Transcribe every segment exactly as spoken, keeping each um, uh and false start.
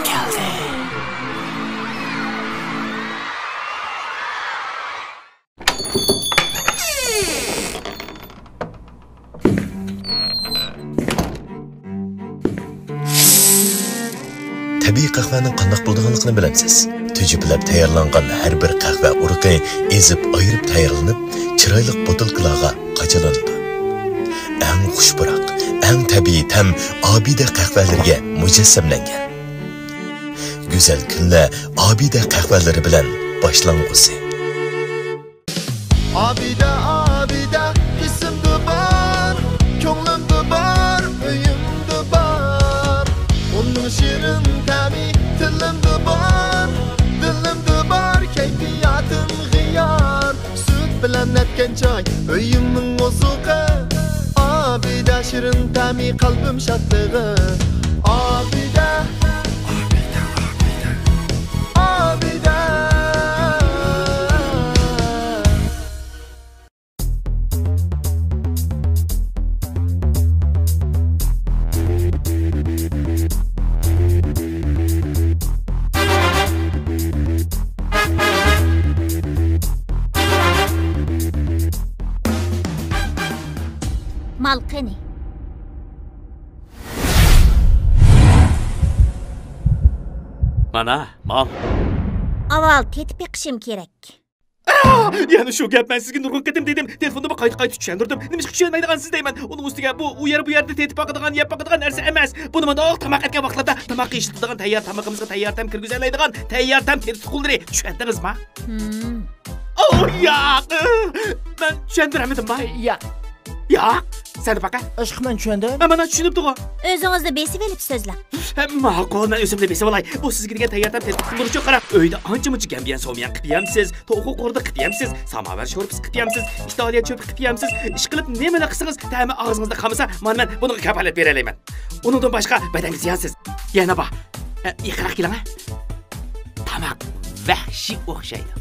كەلدى. تەبىئىي قەھۋەنىڭ قانداق بولىدىغانلىقىنى بىلەمسىز؟ تۈجۈپىلەپ تەييارلانغان ھەر بىر قەھۋە ئۇرۇقى ئېزىپ ئايرىپ تەييارلىنىپ، چىرايلىق بوتۇلكىلارغا قاچىلىنىدۇ. ئەڭ خۇش پۇراق، ئەڭ تەبىئىي تەم ئابىدە قەھۋەلىرىگە مۇجەسسەملەنگەن. گۈزەل كۈنلەر ئابىدە قەھۋەلىرى بىلەن باشلانغۇسى. ئابىدە، ئابىدە، ئېسىمدە بار، كۆڭلۈمدە بار، ئۆيۈمدە بار. ئۇنىڭ شېرىن تەمى تىلىمدا بار، دىلىمدا بار، كەيپىياتىم غىيار. سۈت بىلەن نەتكەن چاي، ئۆيۈمنىڭ ئوزۇقى. ئابىدە، شېرىن تەمى، قەلبىم شادلىقى. ئابىدە، ئابىدە، ئابىدە. مال قېنى؟ مانا، مال. ئاۋۋال تېتىپ بېقىشىم كېرەك. ئاھ! يەنە شۇ گەپ، مەن سىزگە نۇرغۇن قېتىم دېدىم، تېلېفوندا قايتا-قايتا چۈشەندۈردۈم. نېمىشقا چۈشەنمەيدىغانسىز دەيمەن. ئۇنىڭ ئۈستىگە بۇ ئۇ يەر بۇ يەردە تېتىپ باقىدىغان، يەپ باقىدىغان نەرسە ئەمەس. بۇ مۇنداق تاماق ئەتكەن ۋاقىتلاردا تاماق يېيىشلىتىدىغان تەييار تامىقىمىزغا تەييار تەم كىرگۈزەلەيدىغان تەييار تەم تېتىتقۇلىرى. چۈشەندىڭىزما؟ ھىم. ئوھ، ياق! مەن چۈشەندۈرەلمىدىمما؟ ياق. ياق! سەن پاكا. ئىشقىلىپ مەن چۈشەندىم. ھە، مانا چۈشىنىپتىغۇ. ئۆزىڭىزنى بېسىۋېلىپ سۆزلەڭ. ھە، ماقۇل، مەن ئۆزۈمنى بېسىۋالاي. بۇ سىزگە دېگەن تەييار تەم تېتىتقۇلىرى چوققىراق. ئۆيدە ئانچە-مۇنچە گەمبىيەن سوميان قىلىپ يەمسىز، توخۇ قورۇدى قىلىپ يەمسىز، ساماۋەر شورپىسى قىلىپ يەمسىز، ئىتالىيە چۆپى قىلىپ يەمسىز. ئىشقىلىپ نېمىلا قىلسىڭىز، تەمى ئاغزىڭىزدا قالمىسا، مانا مەن بۇنىڭغا كاپالەت بېرەلەيمەن. ئۇنىڭدىن باشقا بەدەنگە زىيانسىز. يەنە بار. ھە، يېقىنراق كېلىڭە. تاماق ۋەھشىي ئوخشايدۇ.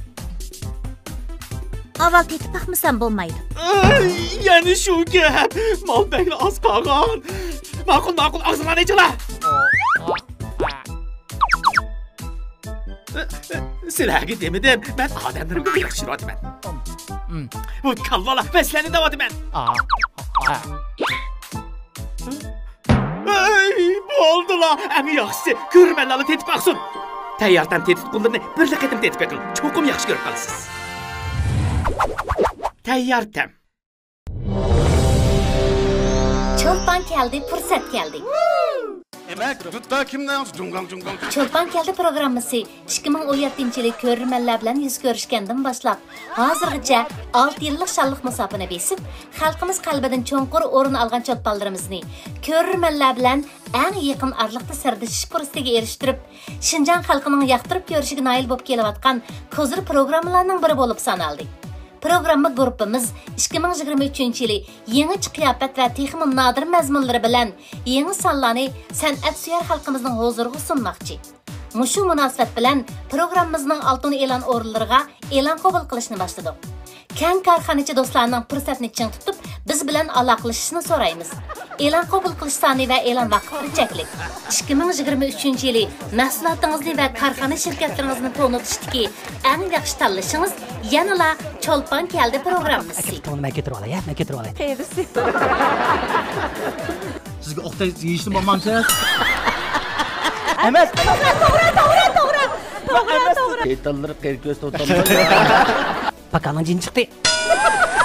ئاۋۋال تېتىپ باقمىسام بولمايدۇ. ئەي، يەنە شۇ گەپ. مال بەكلا ئاز قالغان. ماقۇل، ماقۇل، ئاغزىڭلارنى ئېچىڭلار. سىلەرگە دېمىدىم، مەن ئادەملىرىمگە بېلىق چۈشۈرۈۋاتىمەن. بۇ كاللىلار، مەن سىلەرنى دەۋاتىمەن. ئەي، بولدىلا، ئەڭ ياخشىسى، كۆرۈرمەنلەرلا تېتىپ باقسۇن. تەييار تەم تېتىتقۇلىرىنى بىرلا قېتىم تېتىپ بېقىڭ، چوقۇم ياخشى كۆرۈپ قالىسىز. تەييار تەم. چولپان كەلدى، پۇرسەت كەلدى. ئەمەك، دۇتتا كىمنىڭ؟ جۇڭگاڭ، جۇڭگاڭ. چولپان كەلدى پروگراممىسى ئىككى مىڭ ئون يەتتىنچى يىلى كۆرۈرمەنلەر بىلەن يۈز كۆرۈشكەندىن باشلاپ، ھازىرغىچە ئالتە يىللىق شانلىق مۇساپىنى بېسىپ، خەلقىمىز قەلبىدىن چوڭقۇر ئورۇن ئالغان چولپانلىرىمىزنى كۆرۈرمەنلەر بىلەن ئەڭ يېقىن ئارىلىقتا سىردىشىش پۇرسىتىگە ئېرىشتۈرۈپ، شىنجاڭ خەلقىنىڭ ياقتۇرۇپ كۆرۈشىگە نائىل بولۇپ كېلىۋاتقان كوزىر پروگراممىلارنىڭ بىرى بولۇپ سانالدى. پروگرامما گۇرۇپپىمىز ئىككى مىڭ يىگىرمە ئۈچىنچى يىلى يېڭىچە قىياپەت ۋە تېخىمۇ نادىر مەزمۇنلىرى بىلەن يېڭى سانلارنى سەنئەتسۆيەر خەلقىمىزنىڭ ھۇزۇرىغا سۇنماقچى. مۇشۇ مۇناسىۋەت بىلەن پروگراممىمىزنىڭ ئالتۇن ئېلان ئورۇنلىرىغا ئېلان قوبۇل قىلىشنى باشلىدۇق. كەڭ كارخانىچى دوستلارنىڭ پۇرسەتنى چىڭ تۇتۇپ، بىز بىلەن ئالاقىلىشىشنى سورايمىز. ئېلان قوبۇل قىلىش سانى ۋە ئېلان ۋاقىتلىرى چەكلىك. ئىككى مىڭ يىگىرمە ئۈچىنچى يىلى مەھسۇلاتىڭىزنى ۋە كارخانا شىركەتلىرىڭىزنى تونۇتۇشتىكى ئەڭ ياخشى تاللىشىڭىز يەنىلا چولپان كەلدى پروگراممىسى. ئاكا، پۇتۇڭنى مەن كۆتۈرۈپ ئالاي، ھە؟ مەن كۆتۈرۈپ ئالاي. قېرىسى. سىزگە ئوقتەي يېيىشنى بولمامسىز؟ ئەمەس. توغرا، توغرا، توغرا، توغرا. توغرا، توغرا. شەيتانلىرى قېرى كۆز توتامدۇ. پاكانىڭ جىنى چىقتى.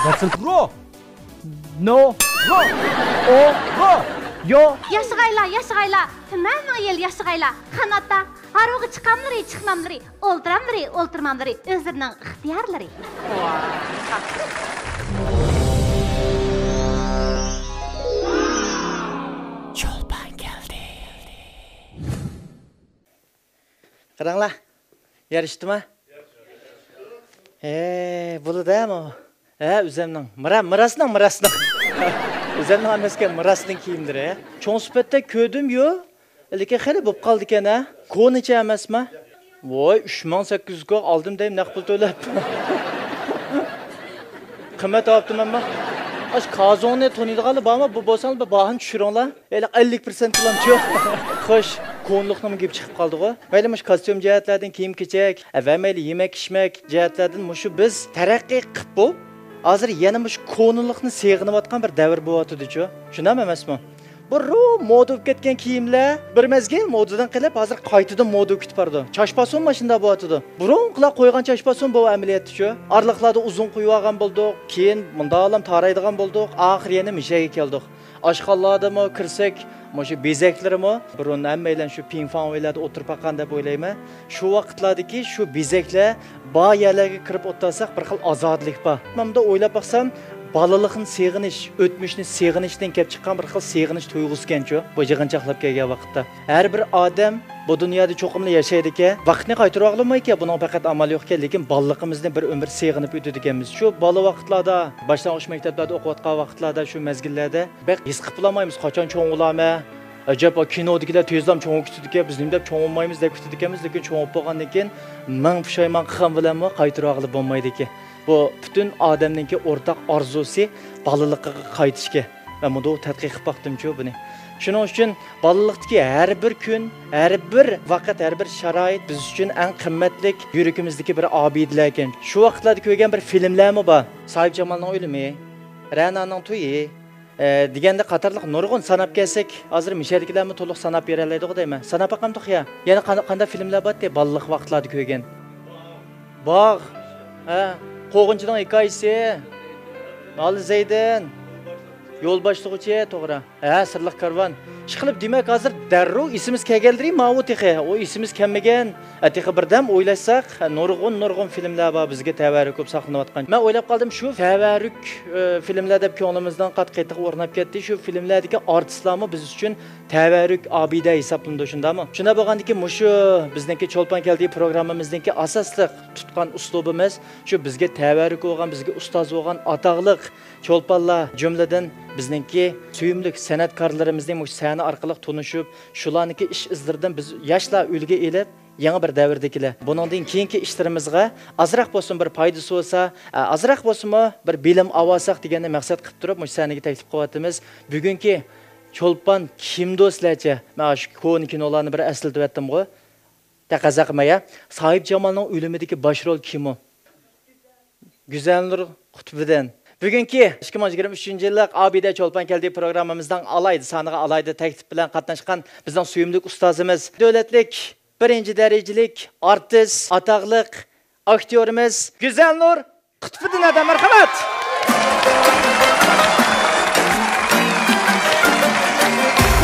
That's a pro. No. Pro. O. Pro. Yo. ياشىغايلا، ياشىغايلا. تۈمەن مىڭ يىل ياشىغايلا. قاناتتا ھارۋىغا چىقاملىرى، چىقماملىرى، ئولتۇراملىرى، ئولتۇرماملىرى ئۆزلىرىنىڭ ئىختىيارلىرى. چولپان كەلدى. قاراڭلار، يارىشىپتىما؟ ھە، بولىدۇ ھە، ماۋۇ. ھە، ئۆزەمنىڭ. مىرا-، مىراسنىڭ، مىراسنىڭ. ئۆزەمنىڭ ئەمەسكەن، مىراسنىڭ كىيىملىرى. چوڭ سۈپەتتە كۆردۈم-يۇ. لېكىن خېلى بوپ قالدىكەن ھە. كونىچە ئەمەسما؟ ۋوي، ئۈچ مىڭ سەككىز يۈز كوك ئالدىم دەيمەن نەق پۇل تۆلەپ. قىممەت ئاپتىمەنما؟ ئاش كازوڭنى تونۇيدىغانلار بارمۇ؟ بۇ بولساڭلار بىر باھانى چۈشۈرۈڭلار. ھېلى ئەللىك پىرسەنت پۇلامچۇ؟ خوش. كونىلىقنىڭ گېپى چىقىپ قالدىغۇ. مەيلى مۇشۇ كاستيۇم جەھەتلەردىن، كىيىم-كېچەك، ۋە مەيلى يېمەك-ئىچمەك جەھەتلەردىن مۇشۇ بىز تەرەققىي قىلىپ بولۇپ، ھازىر يەنە مۇشۇ كونىلىقنى سېغىنىۋاتقان بىر دەۋر بولۇۋاتىدۇچۇ. شۇنداقمۇ ئەمەسمۇ؟ بۇرۇن مودا بولۇپ كەتكەن كىيىملەر بىر مەزگىل مودىدىن قېلىپ، ھازىر قايتىدىن مودا بولۇپ كېتىپ بارىدۇ. چاچ پاسون مانا شۇنداق بولۇۋاتىدۇ. بۇرۇنقىلار قويغان چاچ پاسون بۇ ئەمەلىيەتتىچۇ. ئارىلىقلاردا ئۇزۇن قويۇۋالغان بولدۇق، كېيىن مۇنداقلام تارايدىغان بولدۇق، ئاخىرى يەنە مۇشۇ يەرگە كەلدۇق. ئاشخانىلاردىمۇ كىرسەك، مۇشۇ بېزەكلىرىمۇ بۇرۇن ھەممەيلەن شۇ پىڭفاڭ ئۆيلەردە ئولتۇرۇپ باققان دەپ ئويلايمەن. شۇ ۋاقىتلاردىكى شۇ بېزەكلەر بار يەرلەرگە كىرىپ ئولتۇرساق، بىر خىل ئازادىلىك بار. مەن بۇندا ئويلاپ باقسام، بالىلىقنى سېغىنىش، ئۆتمۈشنى سېغىنىشتىن كېلىپ چىققان بىر خىل سېغىنىش تۇيغۇسىكەنچۇ، بۇ يىغىنچاقلاپ كەلگەن ۋاقىتتا. ھەر بىر ئادەم بۇ دۇنيادا چوقۇملا ياشايدىكەن. ۋاقىتنى قايتۇرۇۋالالمايدىكەن، بۇنىڭغا پەقەت ئامال يوقكەن، لېكىن بالىلىقىمىزنى بىر ئۆمۈر سېغىنىپ ئۆتىدىكەنمىز. شۇ بالا ۋاقىتلاردا، باشلانغۇچ مەكتەپلەردە ئوقۇۋاتقان ۋاقىتلاردا، شۇ مەزگىللەردە بەك ھېس قىلىپ بولالمايمىز، قاچان چوڭ بولارمەن؟ ئەجەب، ئا، كىنودىكىلەر تېزلا چوڭ بولۇپ كېتىدىكەن، بىز نېمە دەپ چوڭ بولمايمىز دەپ كېتىدىكەنمىز، لېكىن چوڭ بولۇپ بولغاندىن كېيىن مىڭ پۇشايمان قىلغان بىلەنمۇ قايتۇرۇۋالغىلى بولمايدىكەن. بۇ پۈتۈن ئادەمنىڭكى ئورتاق ئارزۇسى بالىلىقىغا قايتىشكەن. مەن مۇنداق تەتقىق قىلىپ باقتىمچۇ بۇنى. شۇنىڭ ئۈچۈن بالىلىقتىكى ھەر بىر كۈن، ھەر بىر ۋاقىت، ھەر بىر شارائىت بىز ئۈچۈن ئەڭ قىممەتلىك، يۈرىكىمىزدىكى بىر ئابىدىلەركەن. شۇ ۋاقىتلاردا كۆرگەن بىر فىلىملەرمۇ بار. ساھىبجامالنىڭ ئۆلۈمى، رەنانىڭ تويى، ئە، دېگەندە قاتارلىق نۇرغۇن ساناپ كەلسەك، ھازىر مىشەدىكىلەرمۇ تولۇق ساناپ بېرەلەيدىغۇ دەيمەن. ساناپ باقامدۇق يا؟ يەنە قان-، قانداق فىلىملەر بارتى بالىلىق ۋاقىتلاردا كۆرگەن؟ باغ، ھە، قوغۇنچىنىڭ ھېكايىسى، ئالى زەيدىن، يول باشلىغۇچى، توغرا. ھە، سىرلىق كارۋان. ئىشقىلىپ، دېمەك، ھازىر دەررۇ ئېسىمىز كەلگەنلىرى ماۋۇ تېخى. ئۇ ئېسىمىز كەلمىگەن. ھە، تېخى بىردەم ئويلاشساق، ھە، نۇرغۇن، نۇرغۇن فىلىملەر بار بىزگە تەۋەررۈك بولۇپ ساقلىنىۋاتقان. مەن ئويلاپ قالدىم، شۇ تەۋەررۈك، ئە، فىلىملەر دەپ كۆڭلىمىزنىڭ قات-، قېتىغا ئورناپ كەتتى. شۇ فىلىملەردىكى ئارتىسلارمۇ بىز ئۈچۈن تەۋەررۈك ئابىدە ھېسابلىنىدۇ، شۇنداقمۇ؟ شۇنداق بولغاندىكىن، مۇشۇ بىزنىڭكى چولپان كەلدى پروگراممىمىزنىڭكى ئاساسلىق تۇتقان ئۇسلۇبىمىز، شۇ بىزگە تەۋەررۈك بولغان، بىزگە ئۇستاز بولغان ئاتاقلىق چولپانلار، جۈملىدىن بىزنىڭكى سۆيۈملۈك سەنئەتكارلىرىمىزنى مۇشۇ سەھنە ئارقىلىق تونۇشۇپ، شۇلارنىڭكى ئىش ئىزلىرىدىن بىز ياشلار ئۈلگە ئېلىپ، يېڭى بىر دەۋردىكىلەر بۇنىڭدىن كېيىنكى ئىشلىرىمىزغا ئازراق بولسىمۇ بىر پايدىسى بولسا، ئازراق بولسىمۇ بىر بىلىم ئاۋالساق دېگەننى مەقسەت قىلىپ تۇرۇپ، مۇشۇ سەھنىگە تەكلىپ قىلىۋاتىمىز. بۈگۈنكى چولپان كىمدۇ سىلەرچە؟ مەن شۇ كونا كىنولارنى بىر ئەسلىتىۋەتتىمغۇ. تەقەززا قىلماي، يا. ساھىبجامالنىڭ ئۆلۈمىدىكى باش رول كىم ئۇ؟ گۈزەلنۇر قۇتبىدىن. بۈگۈنكى ئىككى مىڭ يىگىرمە ئۈچىنچى يىللىق ئابىدە چولپان كەلدى پروگراممىمىزنىڭ ئالاھىدە سانىغا ئالاھىدە تەكلىپ بىلەن قاتناشقان بىزنىڭ سۆيۈملۈك ئۇستازىمىز، دۆلەتلىك بىرىنچى دەرىجىلىك ئارتىس، ئاتاقلىق ئاكتيورىمىز گۈزەلنۇر قۇتبىدىن ھەدە، مەرھەمەت!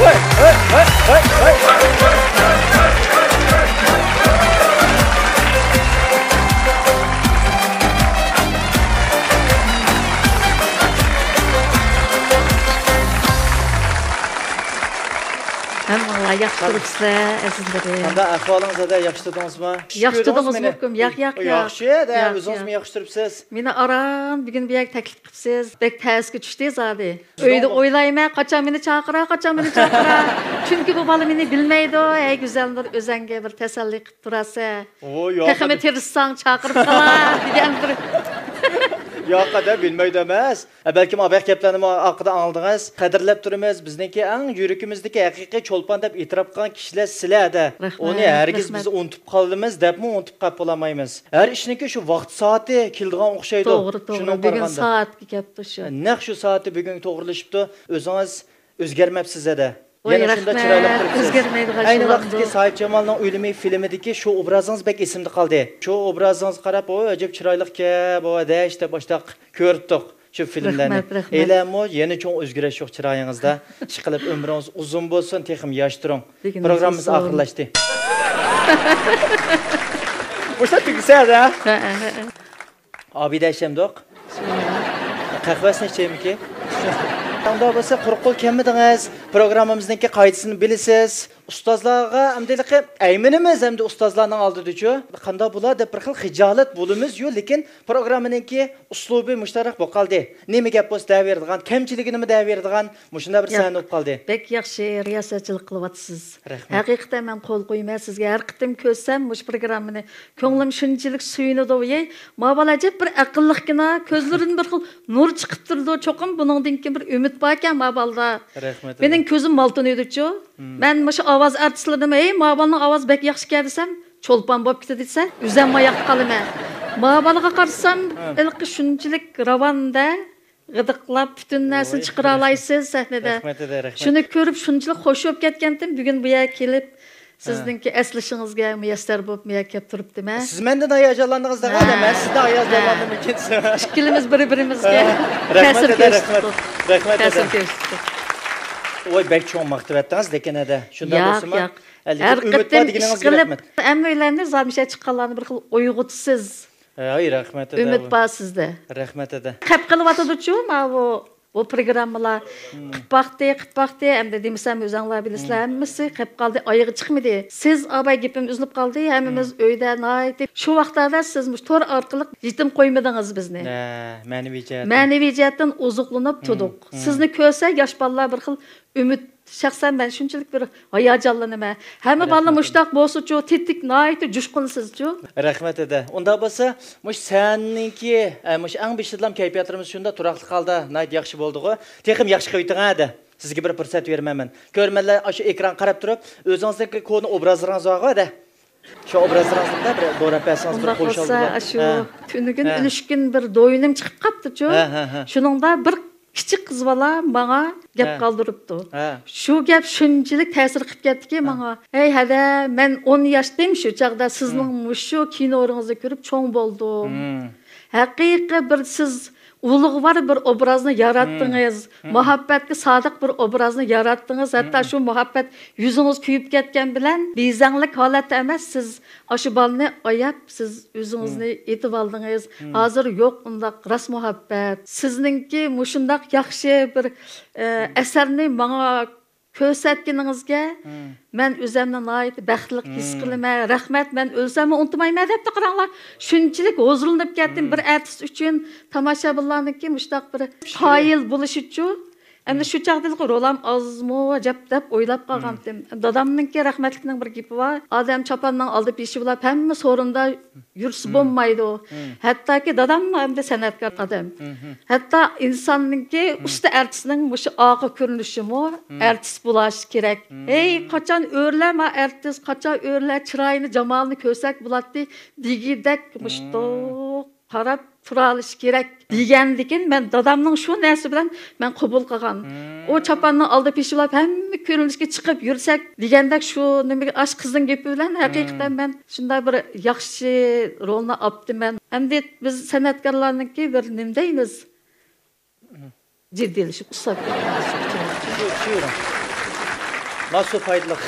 ھەي، ھەي، ھەي، ھەي، ھەي! ھەممىڭلار ياخشى تۇرۇپسىلەر، ئەزىزلىرىم. قانداق ئەھۋالىڭىز، ھەدە، ياخشى تۇردىڭىزمۇ؟ ياخشى تۇردىڭىزمۇ، ئۇكام؟ ياق، ياق، ياق. ياخشى، ھەدە، ياق، ئۆزىڭىزمۇ ياق. ياخشى تۇرۇپسىز. مېنى ئاران بۈگۈن بۇ يەرگە تەكلىپ قىپسىز. بەك تەسكە چۈشتى زادى. ئۆيدە ئويلايمەن، قاچان مېنى چاقىرا، قاچان مېنى چاقىرا. چۈنكى بۇ بالا مېنى بىلمەيدۇ. ھەي، گۈزەلنۇر، ئۆزەڭگە بىر تەسەللى قىپ تۇراسەن. ۋوي، ياق، تېخىمۇ تىرىشساڭ، چاقىرىپ قالا، دېگەن بىر. ياق، ھەدە، بىلمەيدۇ ئەمەس. ھە، بەلكىم ئابەك گەپلەرنىمۇ ئارقىدا ئاڭلىدىڭىز. قەدىرلەپ تۇرىمىز. بىزنىڭكى ئەڭ يۈرىكىمىزدىكى ھەقىقىي چولپان دەپ ئېتىراپ قىلغان كىشىلەر سىلەر، ھەدە. رەھمەت، ئۇنى ھەرگىز رەھمەت. بىز ئۇنتۇپ قالىمىز دەپمۇ ئۇنتۇپ قاپ بولالمايمىز. ھەر ئىشنىڭكى شۇ ۋاقىت سائىتى كېلىدىغان ئوخشايدۇ. توغرا، توغرا. شۇنىڭغا بۈگۈن قارىغاندا. سائەتكە كەپتۇ شۇ. نەق شۇ سائىتى بۈگۈن توغرىلىشىپتۇ. ئۆزىڭىز ئۆزگەرمەپسىز ھەدە. ۋاي، يەنە شۇنداق رەھمەت. چىرايلىق تۇرۇپسىز. ئۆزگەرمەيدىغان ئەينى ۋاقىتتىكى ساھىبجامالنىڭ ئۆلۈمى فىلىمىدىكى شۇ ئوبرازىڭىز بەك ئېسىمدە قالدى. شۇ ئوبرازىڭىزغا قاراپ، ۋوي، ئەجەب چىرايلىقكەن، ۋوي، دەش دەپ ئاشتاق كۆرۈپتۇق شۇ فىلىملەرنى. رەھمەت، رەھمەت. ھېلىمۇ يەنە چوڭ ئۆزگىرىش يوق چىرايىڭىزدا. ئىشقىلىپ، ئۆمرىڭىز ئۇزۇن بولسۇن، تېخىمۇ ياش تۇرۇڭ. دېگىنىڭىز پروگراممىمىز ئۇزۇن. ئاخىرلاشتى. مۇشۇ تۈگىسە ھە؟ ھە، ھە، ھە. ئابىدە ئىشەمدۇق؟ قەھۋەسىنى ئىچەيمىكى؟ ئۇنداق بولسا، قۇرۇق قول كەلمىدىڭىز. پروگراممىمىزنىڭكى قائىدىسىنى بىلىسىز. ئۇستازلارغا ئەمدى ھېلىقى ئەيمىنىمىز ئەمدى ئۇستازلارنىڭ ئالدىدىچۇ. قانداق بولا دەپ بىر خىل خىجالەت بولىمىز-يۇ، لېكىن پروگراممىنىڭكى ئۇسلۇبى مۇشۇنداق بولۇپ قالدى. نېمە گەپ بولسا دەۋېرىدىغان، كەمچىلىكىنىمۇ دەۋېرىدىغان مۇشۇنداق بىر سەھنە بولۇپ قالدى. بەك ياخشى رىياسەتچىلىك قىلىۋاتىسىز. رەھمەت. ھەقىقەتەن مەن قول قويىمەن سىزگە. ھەر قېتىم كۆرسەم مۇشۇ پروگراممىنى كۆڭلۈم شۇنچىلىك سۆيۈنىدۇ. ۋىي، ما بالا ئەجەب بىر ئەقىللىقكىنا، كۆزلىرىدىن بىر خىل نۇر چىقىپ تۇرىدۇ. چوقۇم بۇنىڭدىن كېيىن بىر ئۈمىد باركەن ما بالىدا. رەھمەت. مېنىڭ كۆزۈم مالتىنىيدۇچۇ. مەن مۇشۇ ئاۋاز ئارتىسلىرىدىمۇ، ھەي، ما بالىنىڭ ئاۋازى بەك ياخشىكەن دېسەم، چولپان بولۇپ كېتىدۇ دېسە، ئۆزۈم ئاياقتا قالىمەن. ما بالىغا قارىسام، ھە، ھېلىقى شۇنچىلىك راۋاندا، غىدىقلاپ، پۈتۈن نەرسىنى ۋاي، چىقىرالايسىز سەھنىدە. رەھمەت، دەدە، رەھمەت. شۇنى كۆرۈپ شۇنچىلىك خوش بولۇپ كەتكەنتىم، بۈگۈن بۇ يەرگە كېلىپ، ھە، سىزنىڭكى ئەسلىشىڭىزگە مۇيەسسەر بولۇپ، بۇ يەرگە كەپ تۇرۇپتىمەن. سىز مەندىن ھاياجانلاندىڭىز دەڭ، ھە، مەن سىزدىن ھاياجانلاندىم، ھە، ئىككىنچىسى. ئىككىلىمىز بىر-بىرىمىزگە، ھە، رەھمەت، تەسىر دەدە، كۆرسىتىپ، رەھمەت. رەھمەت، تەسىر دەدە، كۆرسىتىپ. ۋاي، بەك چوڭ ماختىۋەتتىڭىز، لېكىن، ھەدە، شۇنداق ياق، بولسىمۇ، ياق. ھەر قېتىم ئىش قىلىپ، ھەممەيلەننى زادى مۇشۇ چىققانلارنى بىر خىل ئويغۇتىسىز. ھەي، رەھمەت، ھەدە. ئۈمىد بار سىزدە. رەھمەت، ھەدە. خەپ قىلىۋاتىدۇچۇ، ماۋۇ، بۇ پروگراممىلار. مم. قىپ باقتى، قىپ باقتى، ئەمدى دېمىسەم، ئۆزۈڭلار بىلىسىلەر، مم، ھەممىسى قىپ قالدى، ئايىغى چىقمىدى. سىز ئاباي گېپىم ئۈزۈلۈپ قالدى، ھەممىمىز، مم، ئۆيدە ناھايىتى. شۇ ۋاقىتلاردا سىز مۇشۇ تور ئارقىلىق يېتىم قويمىدىڭىز بىزنى. ھە، مەنىۋى جەھەتتىن. مەنىۋى جەھەتتىن ئوزۇقلىنىپ، مم، تۇردۇق. مم. سىزنى كۆرسە، ياش بالىلار بىر خىل ئۈمىد، شەخسەن مەن شۇنچىلىك بىر ھاياجانلىنىمەن. ھەممە بالىلار مۇشۇنداق بولسىچۇ، تېتىك، ناھايىتى جۇشقۇنسىزچۇ. رەھمەت، ھەدە. ئۇنداق بولسا، مۇشۇ سەھنىنىڭكى، ئە، مۇشۇ ئەڭ بېشىدىلا كەيپىياتلىرىمىز شۇنداق تۇراقلىق ھالدا ناھايىتى ياخشى بولدىغۇ. تېخىمۇ ياخشى قىلىۋېتىڭ، ھەدە. سىزگە بىر پۇرسەت بېرىمەن مەن. كۆرۈرمەنلەر ئاشۇ ئېكرانغا قاراپ تۇرۇپ، ئۆزىڭىزنىڭكى كونا ئوبرازلىرىڭىز بارغۇ، ھەدە. شۇ ئوبرازلىرىڭىزنى بىر دوراپ بەرسىڭىز، بىر ئۇنداق قوشۇلدى بولسا، بۇ. ئاشۇ، ھە، تۈنۈگۈن، ھە، ئۈلۈشكۈن بىر دوينۇم چىقىپ قاپتۇچۇ. ھە، ھە، ھە. شۇنىڭدا بىر كىچىك قىز بالا ماڭا گەپ، ھە، قالدۇرۇپتۇ. ھە. شۇ گەپ شۇنچىلىك تەسىر قىلىپ كەتتىكى، ھە، ماڭا. ھەي، ھەدە، مەن ئون ياشتىم شۇ چاغدا، سىزنىڭ، ھە، مۇشۇ كىنورىڭىزنى كۆرۈپ چوڭ بولدۇم. ھە. ھەقىقىي بىر سىز ئۇلۇغۋار بىر ئوبرازنى ياراتتىڭىز. مم. مۇھەببەتكە سادىق بىر ئوبرازنى ياراتتىڭىز. ھەتتا، مم، شۇ مۇھەببەت يۈزىڭىز كۆيۈپ كەتكەن بىلەن بېزەڭلىك ھالەتتە ئەمەس، سىز ئاشۇ بالىنى ئاياپ، سىز ئۆزىڭىزنى، مم، ئېتىۋالدىڭىز. مم. ھازىر يوق ئۇنداق راست مۇھەببەت. سىزنىڭكى مۇشۇنداق ياخشى بىر، ئە، مم، ئەسەرنى ماڭا كۆرسەتكىنىڭىزگە، مم، مەن ئۆزۈمنى ناھايىتى بەختلىك ھېس، مم، قىلىمەن. رەھمەت، مەن ئۆلسەممۇ ئۇنتۇمايمەن دەپتۇ، قاراڭلار. شۇنچىلىك ھۇزۇرلىنىپ كەتتىم. مم. بىر ئارتىس ئۈچۈن تاماشابىنلارنىڭكى مۇشۇنداق بىر قايىل بولۇشىچۇ. ئەمدى، مم، شۇ چاغدىلا رولام ئازمۇ ئەجەب دەپ ئويلاپ، مم، قالغانتىم. دادامنىڭكى رەھمەتلىكنىڭ بىر گېپى بار. ئادەم چاپاننىڭ ئالدى پېشى بولاپ ھەممە سورۇندا يۈرسە، مم، بولمايدۇ. مم. ھەتتاكى داداممۇ ئەمدى سەنئەتكار ئادەم. مم. ھەتتا ئىنساننىڭكى، مم، ئۇستا ئارتىسنىڭ مۇشۇ ئارقا كۆرۈنۈشىمۇ، مم، ئارتىس بولۇشى كېرەك. مم. ھەي، قاچان ئۆرلەر ما ئارتىس، قاچان ئۆرلەر چىرايىنى، جامالىنى كۆرسەك بولاتتى دېگۈدەك، مم، مۇشۇنداق قاراپ تۇرالىشى كېرەك دېگەندىكىن، مەن دادامنىڭ شۇ نەرسە بىلەن مەن قوبۇل قىلغان. مم. ئۇ چاپاننىڭ ئالدى پېشى بولاپ ھەممە كۆرۈنۈشكە چىقىپ يۈرسەك دېگەندەك، شۇ نېمىگە، ئاشۇ قىزنىڭ گېپى بىلەن، مم، ھەقىقەتەن مەن شۇنداق بىر ياخشى رولنى ئاپتىمەن. ئەمدى بىز سەنئەتكارلارنىڭكى بىر نېمە دەيمىز؟ مم. جىددىيلىشىپ ئۇسساپ كەتكەن. شۇ، شۇ يېرىڭ. مانا شۇ پايدىلىق.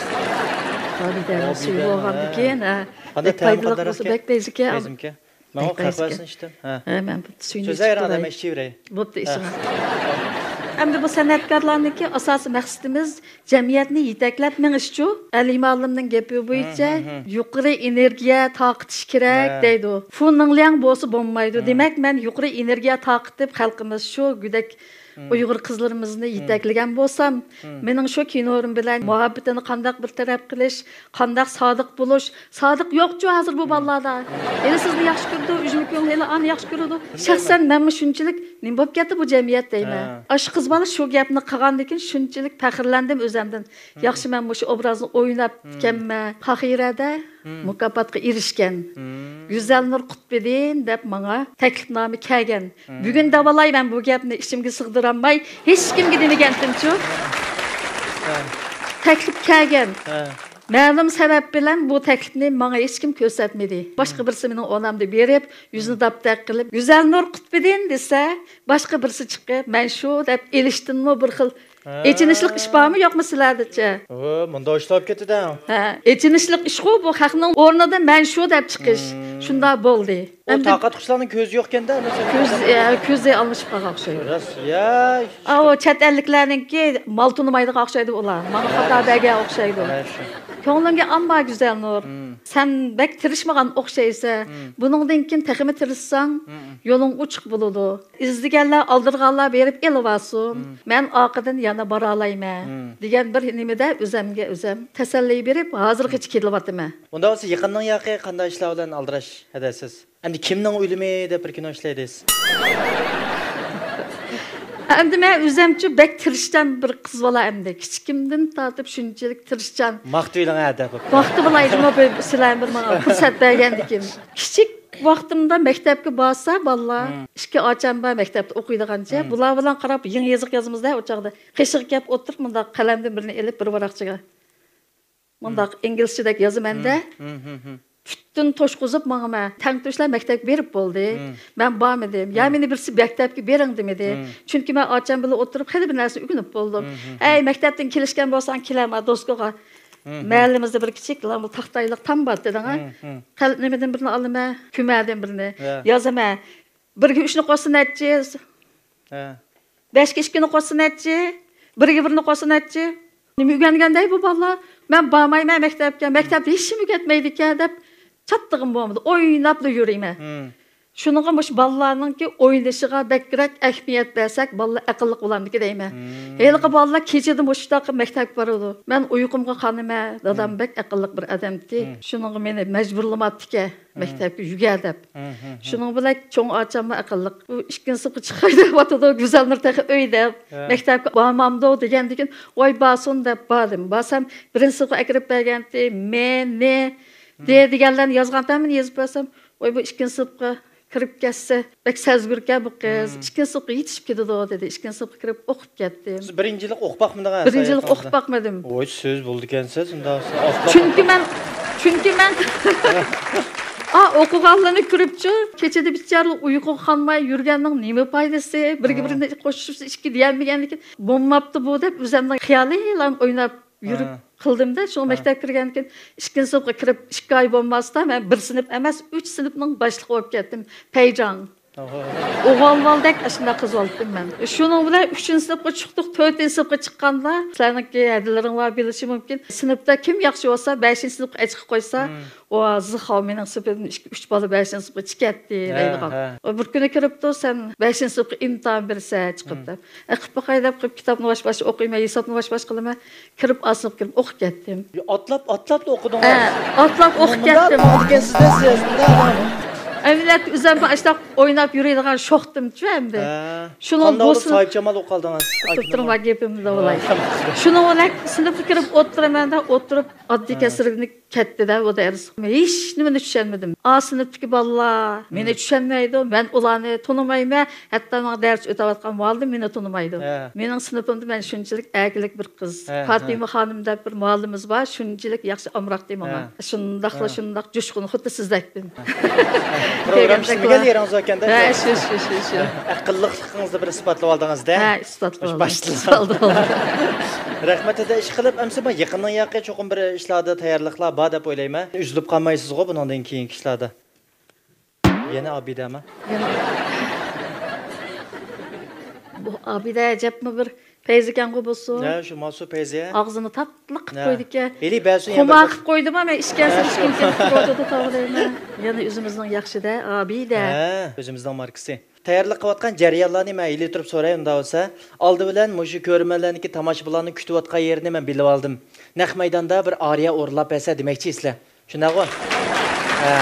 ھابىدە، ھابىدە، سۈيى بولغاندىكىن، ھە. ھە. قانداق، بەك تەمى پايدىلىق قانداق بولسا، ئىكەن؟ بەك پەيزىكەن. پەيزىمكەن؟ ماڭا قەھۋەسىنى ئىچتىم. ھە. ھە، مەن بۇ سۈيىنى ئىچىپ تۇراي. سۆزلەيۋەر، ئادەم ئىچىۋېرەي. بوپتۇ، ھە، ئىچىڭ. ئەمدى بۇ سەنئەتكارلارنىڭكى ئاساسىي مەقسىتىمىز جەمئىيەتنى يېتەكلەپ مېڭىشچۇ. ئەلى مۇئەللىمنىڭ گېپى بويىچە، ھە، ھە، ھە، يۇقىرى ئېنېرگىيە تارقىتىش كېرەك، ھە، دەيدۇ. فۇ نىڭلياڭ بولسا بولمايدۇ. ھە. دېمەك، مەن يۇقىرى ئېنېرگىيە تارقىتىپ، خەلقىمىز شۇ گۈدەك، ھە، ئۇيغۇر قىزلىرىمىزنى، ھە، يېتەكلىگەن بولسام، ھە، مېنىڭ شۇ كىنورۇم بىلەن، ھە، مۇھەببىتىنى قانداق بىر تەرەپ قىلىش، قانداق سادىق بولۇش. سادىق يوقچۇ ھازىر بۇ، ھە، بالىلاردا. ھېلى سىزنى ياخشى كۆرىدۇ، ئۈجمە كۆڭۈل ھېلى ئانى ياخشى كۆرىدۇ. شەخسەن مەنمۇ شۇنچىلىك نېمە بولۇپ كەتتى بۇ جەمئىيەت دەيمەن. ھە. ئاشۇ قىز بالا شۇ گەپنى قىلغاندىن كېيىن شۇنچىلىك پەخىرلەندىم ئۆزەمدىن. مم. ياخشى، مەن مۇشۇ ئوبرازنى ئويناپتىكەنمەن. مم. قاھىرەدە، مم، مۇكاپاتقا ئېرىشكەن. مم. گۈزەلنۇر قۇتبىدىن دەپ ماڭا تەكلىپنامە كەلگەن. مم. بۈگۈن دەۋالايمەن بۇ گەپنى ئىچىمگە سىغدۇرالماي، ھېچكىمگە دېمىگەنتىمچۇ. ھە. تەكلىپ كەلگەن. ھە. مەلۇم سەۋەب بىلەن بۇ تەكلىپنى ماڭا ھېچكىم كۆرسەتمىدى. باشقا، مم، بىرسى مېنىڭ ئورنۇمدا بېرىپ، يۈزىنى، مم، داپتەك قىلىپ، گۈزەلنۇر قۇتبىدىن دېسە، باشقا بىرسى چىقىپ، مەن شۇ دەپ ئېلىشتىنمۇ بىر خىل، ھە، ئېچىنىشلىق ئىش بارمۇ يوقمۇ سىلەردىچە؟ ھو، مۇنداق ئىشلار بولۇپ كېتىدۇ. ھە، ئېچىنىشلىق ئىشقۇ بۇ، خەقنىڭ ئورنىدا مەن شۇ دەپ چىقىش. مم. شۇنداق بولدى. ئۇ ئەمدى تاقەت قۇشلارنىڭ كۆزى يوقكەن-دە، مەسىلەن. كۆز، ئە، كۆزى ئالمىشىپ قالغان ئوخشايدۇ. راست، يا. ئاۋۇ چەت ئەللىكلەرنىڭكى مال تونۇمايدىغان ئوخشايدۇ ئۇلار. ماڭا، ھە، خاتا بەرگەن ئوخشايدۇ. ھە، شۇ. كۆڭلۈڭگە ئالما، گۈزەلنۇر. مم. سەن بەك تىرىشمىغان ئوخشايسەن. مم. بۇنىڭدىن كېيىن تېخىمۇ تىرىشساڭ، مم، يولۇڭ ئوچۇق بولىدۇ. ئىزدىگەنلەر، ئالدىرىغانلار بېرىپ ئېلىۋالسۇن. مم. مەن ئارقىدىن يەنە بارالايمەن، مم، دېگەن بىر نېمىدە ئۆزەمگە ئۆزەم تەسەللى بېرىپ، ھازىرغىچە كېلىۋاتىمەن. ئۇنداق بولسا يېقىننىڭ ياقى قانداق ئىشلار بىلەن ئالدىراش ھەدەسىز؟ ئەمدى كىمنىڭ ئۆلۈمى دەپ بىر كىنو ئىشلەيدىز. ئەمدى مەن ئۆزەمچۇ بەك تىرىشچان بىر قىز بالا ئەمدى. كىچىكىمدىن تارتىپ شۇنچىلىك تىرىشچان. ماختىۋېلىڭ ھە دەپ. ماختىۋالايدىمۇ بۇ سىلەر بىر ماڭا پۇرسەت بەرگەندىكىن. كىچىك ۋاقتىمدا مەكتەپكە بارسا بالىلار، مم. ئىككى ئاچام بار مەكتەپتە ئوقۇيدىغانچە. مم. بۇلار بىلەن قاراپ يېڭى يېزىق يازىمىزدە ئۇ چاغدا. قېشىغا كەپ ئولتۇرۇپ مۇنداق قەلەمدىن بىرنى ئېلىپ بىر ۋاراقچىغا. مۇنداق ئىنگلىزچىدەك يازىمەن-دە. مم. مم، مم، مم. پۈتۈن توشقۇزۇپ ماڭىمەن. تەڭتۇشلار مەكتەپكە بېرىپ بولدى. مم. مەن بارمىدىم. يا مم. مېنى بىرسى مەكتەپكە بېرىڭ دېمىدى. مم. چۈنكى مەن ئاچام بىلەن ئولتۇرۇپ خېلى بىر نەرسىنى ئۆگىنىپ بولدۇم. مم، مم، مم. ئەي، مەكتەپتىن كېلىشكەن بولساڭ كېلەمە دوسكىغا. مم، مم. مەھەللىمىزدە بىر كىچىك بۇ تاختايلىق تام بار دېدىڭە. مم، مم. قەلب نېمىدىن بىرنى ئالىمەن، كۈمەدىن بىرنى. يا. يازىمەن. بىرگە ئۈچنى قوشسا نەچچە؟ ھە. بەشكە ئىككىنى قوشسا نەچچە؟ بىرگە بىرنى قوشسا نەچچە؟ نېمە ئۆگەنگەندەي بۇ بالىلار؟ مەن بارمايمەن مەكتەپكە، مەكتەپتە ھېچنېمە ئۆگەتمەيدىكەن دەپ چاتىقىم بولمىدى. ئويناپلا يۈرىمەن. مم. شۇنىڭغا مۇشۇ بالىلارنىڭكى ئوينىشىغا بەكرەك ئەھمىيەت بەرسەك، بالىلار ئەقىللىق بولامدىكى دەيمەن. مم. ھېلىقى بالىلار كېچىدە مۇشۇنداق مەكتەپكە بارىدۇ. مەن ئۇيقۇمغا قانىمەن، دادام مم. بەك ئەقىللىق بىر ئادەمكى. مم. شۇنىڭغا مېنى مەجبۇرلىماپتىكەن. مم. مەكتەپكە يۈگە دەپ. مم، مم، مم. شۇنىڭ بىلەن چوڭ ئاچاممۇ ئەقىللىق. ئۇ ئىككىنچى سىنىپقا چىقاي دەۋاتىدۇ، گۈزەلنۇر تېخى ئۆيدە. ھە. مەكتەپكە بارمامدۇ دېگەندىكىن، ۋاي بارسۇن دەپ باردىم. بارسام، بىرىنچى سىنىپقا ئەكىرىپ بەرگەنتى، مېنى، دې دېگەنلەرنى يازغان تەمىنى يېزىپ بەرسەم، ۋاي بۇ ئىككىنچى سىنىپقا كىرىپ كەتسە، بەك سەزگۈركەن بۇ قىز. مم. ئىككىنچى سىنىپقا يېتىشىپ كېتىدۇ دېدى. ئىككىنچى سىنىپقا كىرىپ ئوقۇپ كەتتىم. سىز بىرىنچى يىللىق ئوقۇپ باقمىدىڭىز؟ بىرىنچى يىللىق ئوقۇپ باقمىدىم. ۋاي سىز بولىدىكەنسىز ئۇنداق. چۈنكى مەن، چۈنكى مەن، ئا، ئوقۇغانلىرىنى كۆرۈپچۇ، كېچىدە بىچارىلەر ئۇيقۇغا قانماي يۈرگەننىڭ نېمە پايدىسى؟ بىرگە ھە. بىرنى قوشۇشسا ئىككى دېيەلمىگەندىكىن، بولماپتۇ بۇ دەپ ئۆزۈمنىڭ خىيالىيلا ئويناپ يۈرۈپ ھە. قىلدىم-دە، شۇڭا ھە. مەكتەپكە كىرگەندىكىن ئىككىنچى سىنىپقا كىرىپ ئىككى ئاي بولماستىن، مەن بىر سىنىپ ئەمەس، ئۈچ سىنىپنىڭ باشلىقى بولۇپ كەتتىم. پەيجاڭ. ئوغۇل بالىدەك ئاشۇنداق قىزىۋالدىم مەن. شۇنىڭ بىلەن ئۈچىنچى سىنىپقا چىقتۇق، تۆتىنچى سىنىپقا چىققاندا، سىلەرنىڭكى ھەدىلىرىڭلار بىلىشى مۇمكىن. سىنىپتا كىم ياخشى بولسا، بەشىنچى سىنىپقا ئەچىقىپ قويسا، مم. ۋا، زىخاۋ مېنىڭ سىنىپىمدىن ئىككى، ئۈچ بالا بەشىنچى سىنىپقا چىقىۋەتتى ھە، دەيدىغان. ھە. ئۇ بىر كۈنى كىرىپتۇ، سەن بەشىنچى سىنىپقا ئىمتىھان بېرىسەن چىقىپ مم. دەپ. ئە، قىلىپ باقاي دەپ قىلىپ، كىتابنى ۋاش-ۋاش ئوقۇيمەن، ھېسابنى ۋاش-ۋاش قىلىمەن. كىرىپ، ئاستىنقى كىرىپ ئوقۇپ كەتتىم. يا، ئاتلاپ، ئاتلاپلا ئوقۇدۇڭ ھە، ھە. ئاتلاپ ئوقۇپ مۇنداق كەتتىم. ماڭىدىكەنسىز-دە سىز، مۇنداق ماڭىدىكەن. ئەمەلىيەتتە ئۆزۈم ئاشۇنداق ئويناپ يۈرىدىغان شوختىمچۇ ئەمدى. ھە. شۇنىڭ قانداق بولۇپ بولسۇن. ساھىبجامال بولۇپ قالدىڭىز؟ تۇرۇپ تۇرۇڭ، گېپىمنى داۋالاي. ھە. شۇنىڭ بىلەن سىنىپقا كىرىپ ئولتۇرىمەن-دە، ئولتۇرۇپ ئاددىي ھە. كەسىرىنى كەتتى-دە، ئۇ دەرس. ھېچنېمىنى چۈشەنمىدىم. ئا سىنىپتىكى بالىلار مېنى مم. چۈشەنمەيدۇ، مەن ئۇلارنى تونۇمايمەن. ھەتتا ماڭا دەرس ئۆتۈۋاتقان مۇئەللىم مېنى تونۇمايدۇ. ھە. مېنىڭ سىنىپىمدا مەن شۇنچىلىك ئەگىلىك بىر قىز. ھە، ھە. پاتىمە خانىم دەپ بىر مۇئەللىمىمىز بار، شۇنچىلىك ياخشى ئامراقتى ماڭا. ھە. شۇنداقلا، ھە. شۇنداق جۇشقۇن، خۇددى سىزدەكتىن. پروگرامما ئىشلىمىگەن يېرىڭىز ئىكەندە. ھە، شۇ، شۇ، شۇ، شۇ. ئەقىللىقلىقىڭىزنى بىر ئىسپاتلىۋالدىڭىز-دە. ھە، ئىسپاتلىۋالدىم. باشتىن. ئىسپاتلىۋالدىم. رەھمەت ئەدە ئىش قىلىپ، ئەمسە بۇ يېقىننىڭ ياقى چوقۇم بىر ئىشلاردا تەييارلىقلار بار دەپ ئويلايمەن. ئۈزۈلۈپ قالمايسىزغۇ بۇنىڭدىن كېيىنكى ئىشلاردا؟ يەنە ئابىدەما؟ يەنە. بۇ ئابىدە ئەجەبمۇ بىر پەيزىكەنغۇ بولسۇن. ھە، شۇ ماسۇ پەيزى. ئاغزىنى تاتلىق قىلىپ ھە. قويدىكەن. ھېلى بەسۇ يەنە خۇما بىر قىلىپ قويدۇم، مەن ئىچكەنسىز ھە، شۇ. كىم كىم تۇرۇۋاتىدۇ تاۋۇلايمەن. يەنە ئۆزىمىزنىڭ ياخشىدە، ئابىدە. ھە، ئۆزىمىزنىڭ ماركىسى. تەييارلىق قىلىۋاتقان جەريانلارنى مەن ئېلىپ تۇرۇپ سوراي، ئۇنداق بولسا. ئالدى بىلەن مۇشۇ كۆرۈرمەنلەرنىڭكى، تاماشىبىنلارنىڭ كۈتۈۋاتقان يېرىنى مەن بىلىۋالدىم. نەق مەيداندا بىر ئارىيە ئورۇنلاپ بەرسە دېمەكچى سىلەر. شۇنداقغۇ؟ ھە.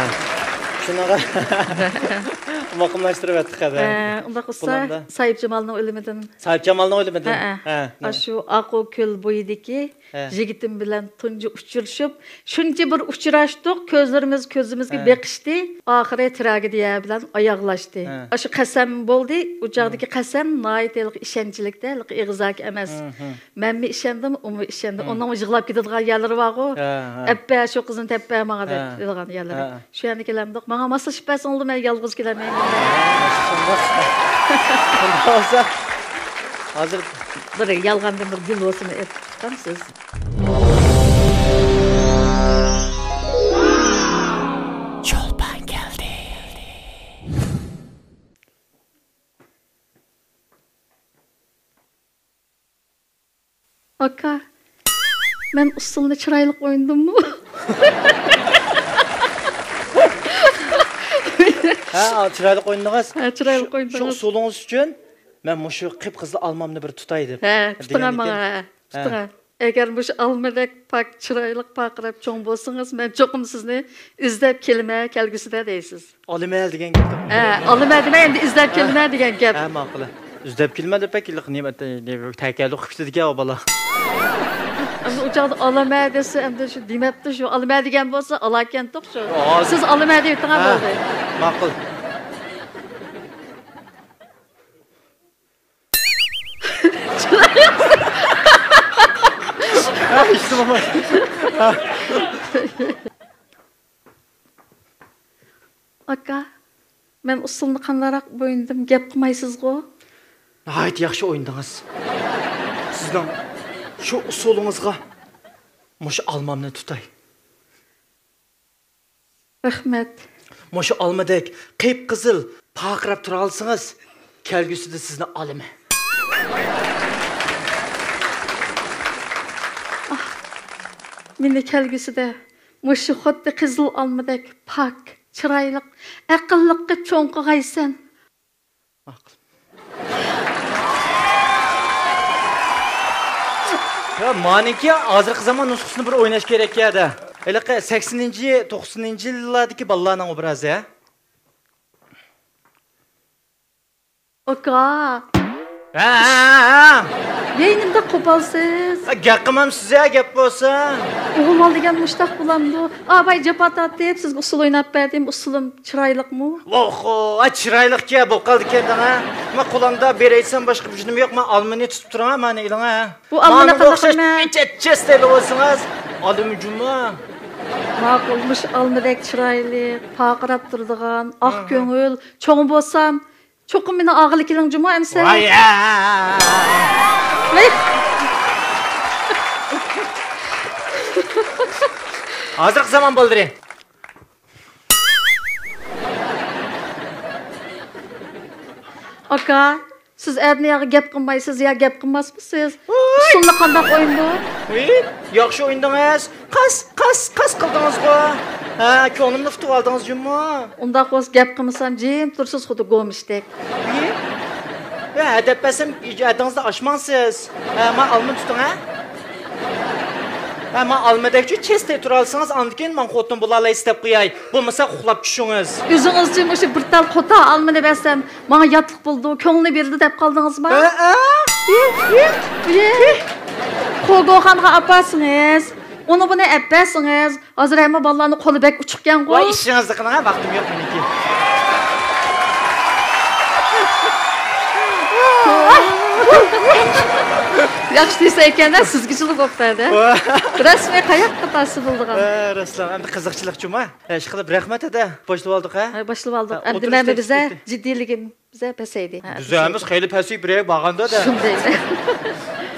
شۇنىڭغا مۇقىملاشتۇرۇۋەتتۇق ھەدە. ھە، ئۇنداق بولسا، بولامدا. ساھىبجامالنىڭ ئۆلۈمىدىن. ساھىبجامالنىڭ ئۆلۈمىدىن. ھە، ھە. ھە، نېمە؟ ئاشۇ ئاقۇ كۆل بويىدىكى ھە. يىگىتىم بىلەن تۇنجى ئۇچرىشىپ، شۇنچە بىر ئۇچراشتۇق، كۆزلىرىمىز كۆزىمىزگە ھە. بېقىشتى، ئاخىرى تراگېدىيە بىلەن ئاياغلاشتى. ھە. ئاشۇ قەسەم بولدى، ئۇ چاغدىكى ھە. قەسەم ناھايىتى ھېلىقى ئىشەنچلىكتە، ھېلىقى ئېغىزاكى ئەمەس. ھە، ھە. مەنمۇ ئىشەندىم، ئۇمۇ ئىشەندى. ھە. ئۇنىڭمۇ يىغلاپ كېتىدىغان يەرلىرى بارغۇ. ھە، ھە. ئەپپە، شۇ قىزنى تەپپە ماڭا دەپ ھە. دەيدىغان يەرلىرى. ھە. شۇ يەرنى كېلەمدۇق. ماڭا ماسلىشىپ بەرسىڭىزلا، مەن يالغۇز كېلەلمەيمەن. شۇنداق بولسا، ھازىر بىر يالغاندىن بىر گۈل بولسىمۇ ئېلىپ چىقامسىز؟ چولپان كەلدى. ئاكا، مەن ئۇسسۇلنى چىرايلىق ئوينىدىممۇ؟ ھە، چىرايلىق ئوينىدىڭىز. ھە، چىرايلىق شۇ، ئوينىدىڭىز. شۇ ئۇسسۇلىڭىز ئۈچۈن مەن مۇشۇ قىپقىزىل ئالمامنى بىر تۇتاي دەپ. ھە، تۇتۇڭا دېگەندىكىن. ماڭا، ھە، ھە. تۇتۇڭا. ئەگەر مۇشۇ ئالمىدەك پاك، چىرايلىق پارقىراپ چوڭ بولسىڭىز، مەن چوقۇم سىزنى ئىزدەپ كېلىمەن كەلگۈسىدە دەيسىز. ئالىمەن دېگەن گەپ. ھە، ئالىمەن دېمەي، ئەمدى ئىزدەپ ھە. كېلىمەن دېگەن گەپ. ھە، ماقۇل. ئىزدەپ كېلىمەن دەپ بەك ھېلىقى نېمە، تەكەللۇپ قىلىپ كېتىدىكەن ئۇ بالا. ئەمدى ئۇ چاغدا ئالىمەن دېسە، ئەمدى شۇ دېمەپتۇ، شۇ ئالىمەن دېگەن بولسا ئالاكەنتۇق شۇ. ھازىر سىز ئالىمەن دېيىپتىڭا، ھە، بولدى. ماقۇل. ھە، ئىشتىمۇ. ئاكا، مەن ئۇسسۇلنى قانداقراق ئوينىدىم، گەپ قىلمايسىزغۇ؟ ناھايىتى ياخشى ئوينىدىڭىز. سىزنىڭ شۇ ئۇسسۇلىڭىزغا مۇشۇ ئالمامنى تۇتاي. رەھمەت. مۇشۇ ئالمىدەك قىپقىزىل پارقىراپ تۇرالىسىڭىز، كەلگۈسىدە سىزنى ئالىمەن. ئاھ، مېنى كەلگۈسىدە مۇشۇ خۇددى قىزىل ئالمىدەك پاك، چىرايلىق، ئەقىللىق قىلىپ چوڭ قىلغايسەن. ماقۇل. يا، مانىكى ھازىرقى زامان نۇسخىسىنى بىر ئويناش كېرەك يا-دە. ھېلىقى سەكسىنىنچى، توقسىنىنچى يىللاردىكى بالىلارنىڭ ئوبرازى، ھە؟ ئاكا. ھە، ھە، ھە، ھە. يەي، نېمىنداق قوپالسىز؟ ھە، گەپ قىلمامسىز يا، گەپ بولسا. ئوغۇل بالا دېگەن مۇشتاق بولامدۇ؟ ئاباي جاپا تارتىپ، سىزگە ئۇسسۇل ئويناپ بەردىم، ئۇسسۇلۇم چىرايلىقمۇ؟ ۋوخو، ئا، چىرايلىقكەن بولۇپ قالدىكەن دەڭە. ما قولۇمدا بېرەيسەن باشقا بىر نېمە يوق، ما ئالمىنى تۇتۇپ تۇرۇڭ، مانا ئېلىڭە. بۇ ئالمىنى قانداق ئالىمەن؟ ئىچەت چېس دەيدىغان بولسىڭىز، ئالىمى جۇما. ماقۇل، مۇشۇ ئالمىدەك چىرايلىق، پارقىراپ تۇرىدىغان، ئاق كۆڭۈل، چوڭ بولسام، چوقۇم مېنى ئاغىلى كېلىڭ جۇمۇ ئەمسە. ۋاي، ھە. ۋاي. ھازىرقى زامان بالىلىرى. ئاكا، سىز ئەتىنى ياغا گەپ قىلمايسىز يا گەپ قىلماسمۇسىز؟ ۋاي. ئۇسسۇلنى قانداق ئوينىدۇ؟ ۋىي، ياخشى ئوينىدىڭىز. قاس، قاس، قاس قىلدىڭىزغۇ. ھە، كۆڭلۈمنى ئۇتۇۋالدىڭىز جۇمۇ. ئۇنداق بولسا گەپ قىلمىسام جىم تۇرسىز خۇددى گومۇشتەك. ۋىي. ھە، دەپ بەرسەم ھەدىڭىزدىن ئاشماڭسىز. ھە، ما ئالما تۇتۇڭ، ھە. ھە، ما ئالمىدەكچۇ چېستەي تۇرالىسىڭىز، ئاندىن كېيىن ماڭا خوتۇن بولالايسىز دەپ قوياي. بولمىسا ئۇخلاپ چۈشىڭىز. ئۆزىڭىزچۇ مۇشۇ بىر تال قوتا ئالمىنى بەرسەم، ماڭا ياتلىق بولىدۇ، كۆڭلى بېرىدۇ دەپ قالدىڭىزما؟ ئە، ئە. ئى، ئى، ئى. خوگوخانغا ئاپارسىڭىز، ئۇنى بۇنى ئەپ بەرسىڭىز، ھازىر ھەممە بالىلارنىڭ قولى بەك ئوچۇقكەنغۇ. ۋاي، ئىشىڭىزنى قىلىڭ، ۋاقتىم يوق مېنىڭكى. ياخشى دېسە ئىكەن-ە، سىزگىچىلا بوپتۇ-دە. رەسمىي قاياققا تارتسا بولىدىغان. ئە، رەسمىي، ئەمدى قىزىقچىلىقچۇما؟ ئە، ئىشقىلىپ، رەھمەت، ھەدە. باشلىۋالدۇق، ھە؟ ھە، باشلىۋالدۇق. ھە، ئەمدى ئولتۇرۇش مەن بىزە تەكلىپى. جىددىيلىكىم بىزە پەسەيدى. ھە، بىزە ئەمەس، خېلى پەسىيىپ بىرەيگە بارغاندا-دە. شۇنداق.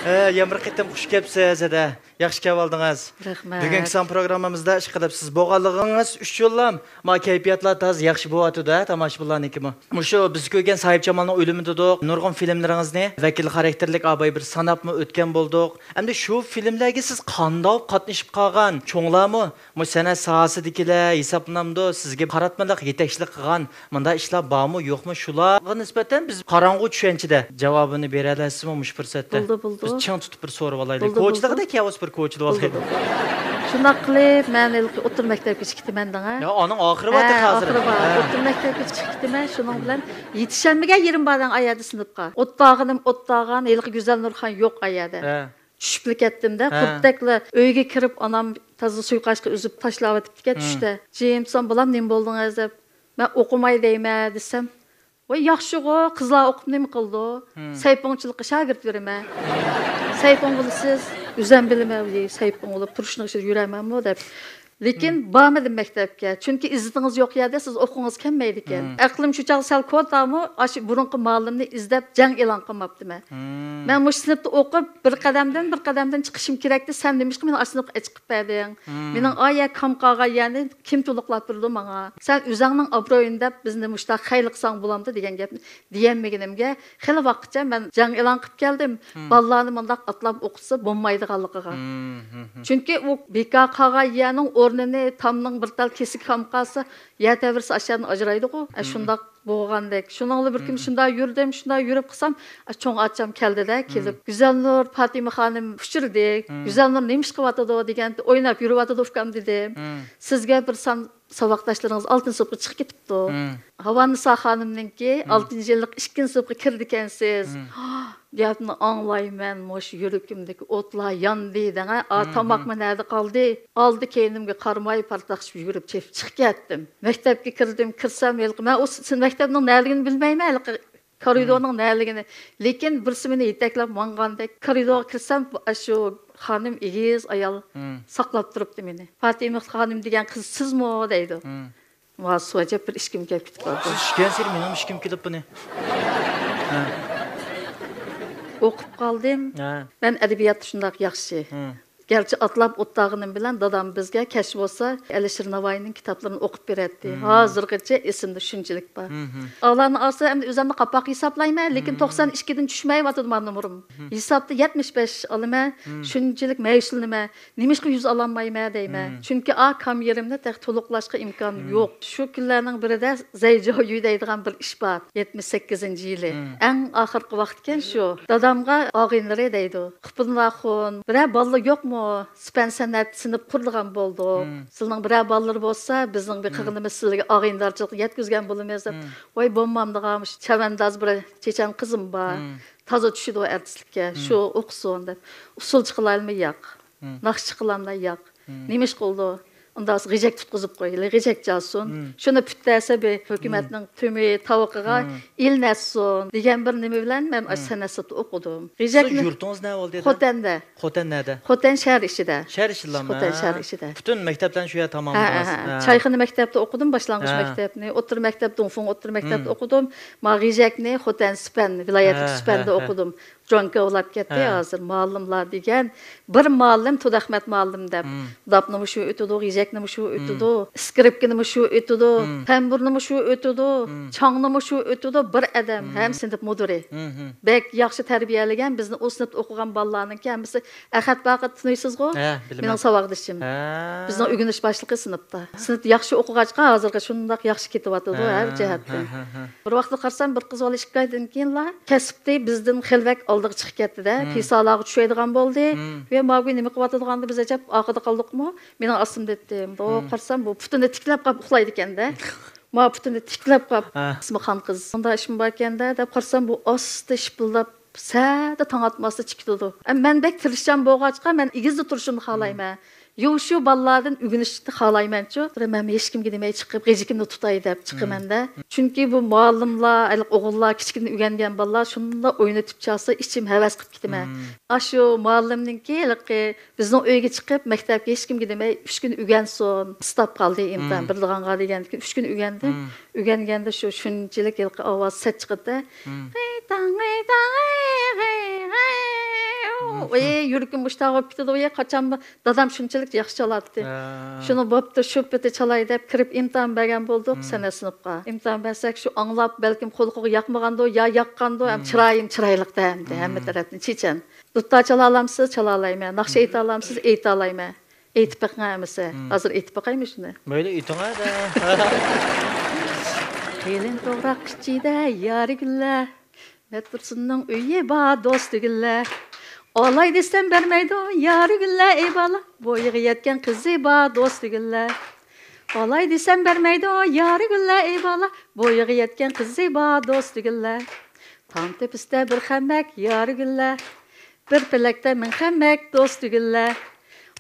ھە، يەنە بىر قېتىم خۇش كەپسىز، ھەدە. ياخشى كەلىۋالدىڭىز. رەھمەت. بۈگۈنكى سان پروگراممىمىزدا ئىشقىلىپ سىز بولغانلىقىڭىز ئۈچۈنلا ما كەيپىياتلار تازا ياخشى بولۇۋاتىدۇ، ھە، تاماشىبىنلارنىڭكىمۇ. مۇشۇ بىز كۆرگەن ساھىبجامالنىڭ ئۆلۈمى دېدۇق، نۇرغۇن فىلىملىرىڭىزنى ۋەكىل خاراكتېرلىك ئاباي بىر ساناپمۇ ئۆتكەن بولدۇق. ئەمدى شۇ فىلىملەرگە سىز قانداق قاتنىشىپ قالغان؟ چوڭلارمۇ، مۇشۇ سەنئەت ساھەسىدىكىلەر ھېسابلىنامدۇ، سىزگە قاراتمىلىق يېتەكچىلىك قىلغان مۇنداق ئىشلار بارمۇ، يوقمۇ؟ شۇلارغا نىسبەتەن بىز قاراڭغۇ چۈشەنچىدە جاۋابىنى بېرەلەيسىزمۇ مۇشۇ پۇرسەتتە؟ بولدى، بولدى. بىز چىڭ تۇتۇپ بىر سورىۋالايلى. بولدى، بولدى. كوچىلىقىدا كەۋاس بىر كوچىلىۋالايلى. بولدى، بولدى. شۇنداق قىلىپ، مەن ھېلىقى ئوتتۇرا مەكتەپكىچە كېتىمەن دەڭە. يا، ئانىڭ ئاخىرى بار ھە، ھازىر. ئاخىرى بار. ھە. ئوتتۇرا مەكتەپكىچە چىقىپ كېتىمەن، شۇنىڭ بىلەن يېتىشەلمىگەن يېرىم بار دەڭ ئايەردە سىنىپقا. ئوتتاغىنىم ئوتتاغان، ھېلىقى گۈزەل نۇرخان يوق ئايەردە. ھە. چۈشۈپلا كەتتىم-دە، ھە. خۇددەكلا ئۆيگە كىرىپ، ئانام تازا سۇيۇقاشقا ئۈزۈپ تاشلاۋېتىپتىكەن ھە. چۈشتە. جىمسان، بالام، نېمە بولدىڭىز دەپ، مەن ئوقۇماي دەيمەن دېسەم، ۋاي، ياخشىغۇ، قىزلار ئوقۇپ نېمە قىلىدۇ؟ ھىم. سەيپۇڭچىلىققا شاگىرت بېرىمەن. ھىم. سەيپۇڭ بولىسىز، ئۆزەم بىلىمەن، ۋاي، سەيپۇڭ بولۇپ تۇرۇشنىڭ ئىچىدە يۈرەلمەممۇ دەپ. لېكىن ھىم. بارمىدىم مەكتەپكە. چۈنكى ئىززىتىڭىز يوق يەردە سىز ئوقۇغىڭىز كەلمەيدىكەن. ھىم. ئەقلىم شۇ چاغ سەل كوتامۇ، ئاشۇ بۇرۇنقى مۇئەللىمنى ئىزدەپ جەڭ ئېلان قىلماپتىمەن. ھىم. مەن مۇشۇ سىنىپتا ئوقۇپ، بىر قەدەمدىن بىر قەدەمدىن چىقىشىم كېرەكتى، سەن نېمىشقا مېنى ئاشۇ سىنىپقا ئەچىقىپ بەردىڭ؟ ھىم. مېنىڭ ئايە كام قالغان يەرنى كىم تولۇقلاپ بېرىدۇ ماڭا؟ سەن ئۆزۈڭنىڭ ئابرۇيىنى دەپ، بىزنى مۇشۇنداق خەيرلىك ساڭا بولامدۇ دېگەن گەپنى دېيەلمىگىنىمگە، خېلى ۋاقىتچە مەن جەڭ ئېلان قىلىپ كەلدىم. ھىم. بالىلارنى مۇنداق ئاتلاپ ئوقۇتسا بولمايدىغانلىقىغا. ھىم، ھىم، ھىم. چۈنكى ئۇ بىكار قالغان يەرنىڭ ئورنىنى تامنىڭ بىر تال كېسىكى كام قالسا، يەر تەۋرىسە ئاشۇ يەردىن ئاجرايدىغۇ. ئە، ھىم. شۇنداق بوغىغاندەك. شۇنىڭ بىلەن بىر كۈنى شۇنداق يۈردۈم، شۇنداق يۈرۈپ قالسام، ئا، چوڭ ئاچام كەلدىدە، كېلىپ، «گۈزەلنۇر، پاتىمە خانىم ئۇچرىدى. گۈزەلنۇر نېمە ئىش قىلىۋاتىدۇ؟» دېگەندە، «ئويناپ يۈرۈۋاتىدۇ، ئۇكام» دېدىم. «سىزگە بىر سان ساۋاقداشلىرىڭىز ئالتىنچى سىنىپقا چىقىپ كېتىپتۇ. ھاۋانىسا خانىمنىڭكى ئالتىنچى يىللىق ئىككىنچى سىنىپقا كىرىدىكەنسىز.» گەپنى ئاڭلايمەن، مۇشۇ يۈرىكىمدىكى ئوتلار ياندى دەڭە. ئا، تاماقمۇ نەدە قالدى؟ ئالدى كەينىمگە قارىماي، پارتلاقشىپ يۈگۈرۈپ چېپىپ چىقىپ كەتتىم. مەكتەپكە كىردىم، كىرسەم، ھېلىقى مەن ئۇ س-، مەكتەپنىڭ نەدىلىكىنى بىلمەيمەن، ھېلىقى كارىدورنىڭ نەدىلىكىنى. لېكىن بىرسى مېنى يېتەكلەپ ماڭغاندەك، كارىدورغا كىرسەم، ئاشۇ خانىم، ئېگىز ئايال ساقلاپ تۇرۇپتۇ مېنى. «پاتىمە خانىم دېگەن قىز سىزمۇ؟» دەيدۇ. ۋا، سۇ ئەجەب بىر ئىچكۈم كېلىپ كېتىپ قالدى. سىز ئىچكەنسېرى مېنىڭمۇ ئىچكۈم كېلىپ بۇنى. ھە. ئوقۇپ قالدىم. ھە. مەن ئەدەبىياتتا شۇنداق ياخشى. ھە. گەرچە ئاتلاپ ئولتۇرغىنىم بىلەن دادام بىزگە كەچ بولسا ئەلىشىر ناۋايىنىڭ كىتابلىرىنى ئوقۇپ بېرەتتى. ھازىرغىچە ئېسىمدە شۇنچىلىك بار. ئالارنى ئالسا ئەمدى ئۆزۈمنى قاپاق ھېسابلايمەن، لېكىن توقسان ئىككىدىن چۈشمەيۋاتىدۇ مانا نومۇرۇم. ھېسابتا يەتمىش بەش ئالىمەن، شۇنچىلىك مەيۈسلىنىمەن. نېمىشقا يۈز ئالالمايمەن دەيمەن. چۈنكى ئا كامېرىمنى تېخى تولۇقلاشقا ئىمكان يوق. شۇ كۈنلەرنىڭ بىرىدە زەيجاۋيۈ دەيدىغان بىر ئىش بار. يەتمىش سەككىزىنچى يىلى. ئەڭ ئاخىرقى ۋاقىتكەن شۇ. دادامغا ئاغىنىلىرى دەيدۇ. خۇپىدىن ئاخۇن، بىرەر بالىلار يوقمۇ؟ سۈپەن سەنئەت سىنىپ قۇرىدىغان بولدۇق. سىلىنىڭ بىرەر بالىلىرى بولسا، بىزنىڭ بىر قىلغىنىمىز سىلىگە ئاغىنىدارچىلىقنى يەتكۈزگەن بولىمىز دەپ. ۋاي، بولمامدىغان، مۇشۇ چەۋەنداز بىر چېچەن قىزىم بار. تازا چۈشىدۇ ئەرتىسلىككە، شۇ ئوقۇسۇن دەپ. ئۇسسۇلچى قىلايلىمۇ؟ ياق. ناخشىچى قىلاملا؟ ياق. نېمە ئىش قىلىدۇ؟ ئۇنداق غېجەك تۇتقۇزۇپ قويايلى، غېجەك چالسۇن. شۇنى پۈتتەرسە بىر ھۆكۈمەتنىڭ تۆمۈر تاۋىقىغا ئىلىنەتسۇن دېگەن بىر نېمە بىلەن مەن ئاشۇ سەنئەت سىنىپتا ئوقۇدۇم. غېجەكنى سىز يۇرتىڭىز نەدە بولدى؟ خوتەندە. خوتەن نەدە؟ خوتەن شەھەر ئىچىدە. شەھەر ئىچىدىلا؟ خوتەن شەھەر ئىچىدە. پۈتۈن مەكتەپلەرنى شۇ يەردە تاماملىغانسىز؟ ھە، ھە، ھە. چايخانا مەكتەپتە ئوقۇدۇم، باشلانغۇچ مەكتەپنى، ئوتتۇرا مەكتەپ، دۇڭفېڭ ئوتتۇرا مەكتەپتە ئوقۇدۇم. ما غېجەكنى خوتەن سۈپەن، ۋىلايەتلىك سۈپەندە ئوقۇدۇم. جوڭكا بولاپ كەتتى ھازىر. مۇئەللىملار دېگەن بىر مۇئەللىم، تۇداخمەت مۇئەللىم دەپ. داپنىمۇ شۇ ئۆتىدۇ، غېجەكنىمۇ شۇ ئۆتىدۇ، ئىسكرىپكىنىمۇ شۇ ئۆتىدۇ، تەمبۇرنىمۇ شۇ ئۆتىدۇ، چاڭنىمۇ شۇ ئۆتىدۇ، بىر ئادەم ھەم سىنىپ مۇدىرى. بەك ياخشى تەربىيەلىگەن، بىزنى ئۇ سىنىپتا ئوقۇغان بالىلارنىڭكى ھەممىسى، ئەخەت باقىت تونۇيسىزغۇ؟ ھە، بىلىمەن. مېنىڭ ساۋاقدىشىم. ھە. بىزنىڭ ئۆگىنىش باشلىقى سىنىپتا. سىنىپ ياخشى ئوقۇغاچقا، ھازىرغا شۇنداق ياخشى كېتىۋاتىدۇ ھە، ھەر جەھەتتىن. ھە، ھە، ھە. بىر ۋاقىتتا قارىسام، بىر قىز بالا ئىككى ئايدىن كېيىنلا كەسىپتە بىزدىن خېلى بەك ئالدىغا چىقىپ كەتتى-دە. پىسالارغا چۈشەيدىغان بولدى. ۋە ماۋۇ نېمە قىلىۋاتىدىغاندۇ، بىز ئەجەب ئارقىدا قالدۇقمۇ؟ مېنىڭ ئاستىمدا ئېيتتىم. بۇ قارىسام، بۇ پۇتىنى تىكلەپ قاپ ئۇخلايدىكەن-دە. ما پۇتىنى تىكلەپ قاپ، ھە. ئىسمى خانقىز. مۇنداق ئىشمۇ باركەن-دە، دەپ قارىسام، بۇ ئاستا شىپىلداپ سەدە تاڭ ئاتماستا چىقىپ كېتىدۇ. ئە، مەن بەك تىرىشچان بولغاچقا، مەن ئېگىزدە تۇرۇشۇمنى خالايمەن. يوشۇ بالىلاردىن ئۆگىنىشنى خالايمەن-چۇ. مەن ھېچكىمگە دېمەي چىقىپ، غېجىكىمنى تۇتاي دەپ چىقىمەن-دە. چۈنكى بۇ مۇئەللىملار، ھېلىقى ئوغۇللار، كىچىكىدىن ئۆگەنگەن بالىلار شۇنداق ئوينىتىپ چالسا، ئىچىم ھەۋەس قىلىپ كېتىمەن. ئاشۇ مۇئەللىمنىڭكى ھېلىقى بىزنىڭ ئۆيگە چىقىپ، مەكتەپكە ھېچكىمگە دېمەي، ئۈچ كۈن ئۆگەنسۇن، ئىستاپ قالدى ئىمتىھان بېرىدىغانغا دېگەندىكىن، ئۈچ كۈن ئۆگەندىم. ئۆگەنگەندە شۇ شۇنچىلىك ھېلىقى ئاۋاز سەت چىقىدۇ-دە. غىيتاڭ، غىيتاڭ، غىي، غىي، غىي. ۋىي، يۈرىكىم مۇشتاق بولۇپ كېتىدۇ، ۋىي، قاچان دادام شۇنچىلىك ياخشى چالاتتى. ھە. شۇنى بوپتۇ، شۇ پېتى چالاي دەپ كىرىپ ئىمتىھان بەرگەن بولدۇق سەنئەت سىنىپقا. ئىمتىھان بەرسەك، شۇ ئاڭلاپ، بەلكىم قۇلىقىغا ياقمىغاندۇ، يا ياققاندۇ، ھەم چىرايىم چىرايلىق-دە، ئەمدى ھەممە تەرەپتىن چېچەن. دۇتار چالالايمسىز؟ چالالايمەن. ناخشا ئېيتالامسىز؟ ئېيتالايمەن. ئېيتىپ بېقىڭ ھەممىسى. ھازىر ئېيتىپ باقايمۇ شۇنى؟ مەيلى، ئېيتىڭ-دە. قېلىن توغراق ئىچىدە يارىگۈللەر، مەتتۇرسۇننىڭ ئۆيى بار دوستىگۈللەر. ئالاي دېسەم بەرمەيدۇ يارىگۈللەر، ئەي بالا، بويىغا يەتكەن قىزى بار دوستىگۈللەر. ئالاي دېسەم بەرمەيدۇ يارىگۈللەر، ئەي بالا، بويىغا يەتكەن قىزى بار دوستىگۈللەر. تام تېپىسىدە بىر خەممەك يارىگۈللەر، بىر پېلەكتە مىڭ خەممەك دوستىگۈللەر.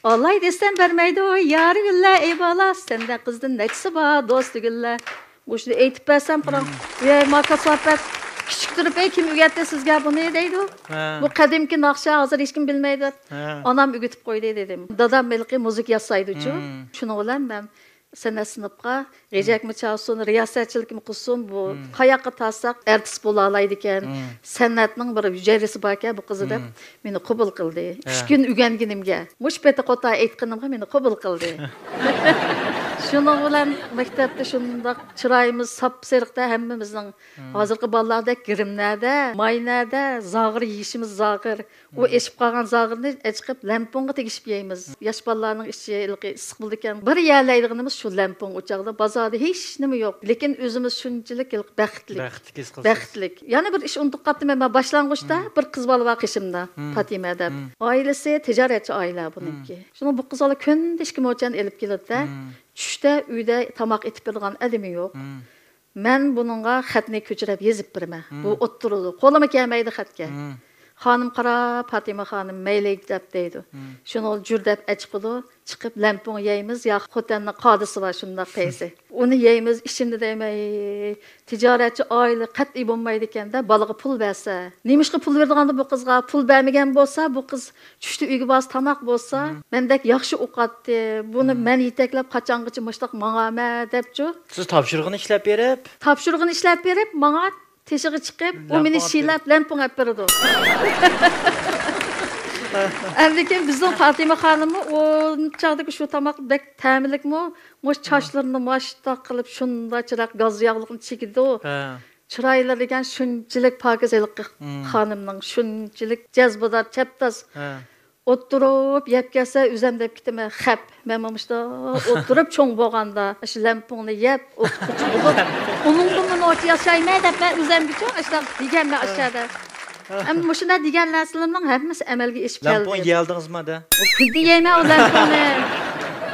ئالاي دېسەم بەرمەيدۇ يارىگۈللەر، ئەي بالا، سەندەك قىزدىن نەچچىسى بار دوستىگۈللەر. مۇشۇنى ئېيتىپ بەرسەم، قاراڭ، ۋەي، ما كاساپەت، كىچىك تۇرۇپ، ئەي، كىم ئۆگەتتى سىزگە بۇنى دەيدۇ. ھە. بۇ قەدىمكى ناخشا، ھازىر ھېچكىم بىلمەيدۇ. ھە. ئانام ئۆگىتىپ قويدى دېدىم. دادام ھېلىقى مۇزىكا ياسايدۇچۇ. شۇنىڭ بىلەن مەن سەنئەت سىنىپقا غېجەكمۇ چالسۇن، رىياسەتچىلىكمۇ قىلسۇن، بۇ قاياققا تارتساق ئارتىس بولالايدىكەن، سەنئەتنىڭ بىر ھۈجەيرىسى باركەن بۇ قىزدا دەپ مېنى قوبۇل قىلدى. ئۈچ كۈن ئۆگەنگىنىمگە، مۇشۇ پېتى قوتا ئېيتقىنىمغا مېنى قوبۇل قىلدى. شۇنىڭ بىلەن مەكتەپتە شۇنداق چىرايىمىز ساپسېرىقتا، ھەممىمىزنىڭ ھازىرقى بالىلاردەك گىرىم نەدە، ماي نەدە، زاغىر يېيىشىمىز زاغىر. ئۇ ئېشىپ قالغان زاغىرنى ئەچىقىپ، لەمپۇڭغا تېگىشىپ يەيمىز. ياش بالىلارنىڭ ئىچى ھېلىقى ئىسسىق بولىدىكەن. بىر يەيەلەيدىغىنىمىز شۇ لەمپۇڭ ئۇ چاغدا. بازاردا ھېچ نېمە يوق. لېكىن ئۆزىمىز شۇنچىلىك ھېلىقى بەختلىك. بەختلىك ھېس قىلىسىز. بەختلىك. يەنە بىر ئىش ئۇنتۇپ قاپتىمەن. مەن باشلانغۇچتا بىر قىز بالا بار قېشىمدا، پاتىمە دەپ. ئائىلىسى تىجارەتچى ئائىلە بۇنىڭكى. شۇنىڭ بۇ قىز بالا كۈندە ئىككى موچەن ئېلىپ كېلىدۇ-دە. چۈشتە ئۆيدە تاماق ئېتىپ بېرىدىغان ئادىمى يوق. مەن بۇنىڭغا خەتنى كۆچۈرۈپ يېزىپ بېرىمەن. بۇ ئھىم. ئولتۇرىدۇ. قولىمۇ كەلمەيدۇ خەتكە. ھىم. خانىم قاراپ، پاتىمە خانىم، مەيلى دەپ دەيدۇ. ھىم. شۇنى جۈردەپ ئەچىقىدۇ. چىقىپ لەمپۇڭ يەيمىز يا خوتەننىڭ قادىسى بار شۇنداق تەيسى. ئۇنى يەيمىز، ئىچىمدە دەيمەن، «ئەي، تىجارەتچى ئائىلە قەتئىي بولمايدىكەن-دە، بالىغا پۇل بەرسە.» نېمىشقا پۇل بېرىدىغاندا بۇ قىزغا؟ پۇل بەرمىگەن بولسا، بۇ قىز چۈشتە ئۆيگە بارسا تاماق بولسا، مەندەك ياخشى ئوقۇتاتتى. بۇنى مەن يېتەكلەپ قاچانغىچە مۇشۇنداق ماڭارمەن دەپچۇ. سىز تاپشۇرۇقىنى ئىشلەپ بېرىپ؟ تاپشۇرۇقىنى ئىشلەپ بېرىپ، ماڭا تېشىغا چىقىپ، ئۇ مېنى شىيلاپ، لەمپۇڭ ئەپ بېرىدۇ. ئەمدىكىن بىزنىڭ پاتىمە خانىممۇ ئۇ چاغدىكى شۇ تاماق بەك تەملىكمۇ، مۇشۇ چاچلىرىنى ماشتاق قىلىپ، شۇنداق چىرايلىق گاز ياغلىقنى چېكىدۇ. چىرايلىرى دېگەن شۇنچىلىك پاكىز ھېلىقى خانىمنىڭ، شۇنچىلىك جەزبىدار، چەپداز. ئولتۇرۇپ يەپ كەلسە، ئۆزەم دەپ كېتىمەن، خەپ. مەن مۇشۇنداق ئولتۇرۇپ چوڭ بولغاندا، ئاشۇ لەمپۇڭنى يەپ، ئوقۇتقۇچى بولۇپ، ئۇنىڭدىنمۇ نوچى ياشايمەن دەپ مەن ئۆزەمگىچۇ ئاشۇنداق دېگەنمەن ئاشۇ يەردە. ئەمما مۇشۇنداق دېگەن نەرسىلىرىمنىڭ ھەممىسى ئەمەلگە ئېشىپ كەلدى. لەمپۇڭ يېيەلدىڭىزمۇ دە؟ كۈندە يەيمەن ئۇ لەمپۇڭنى.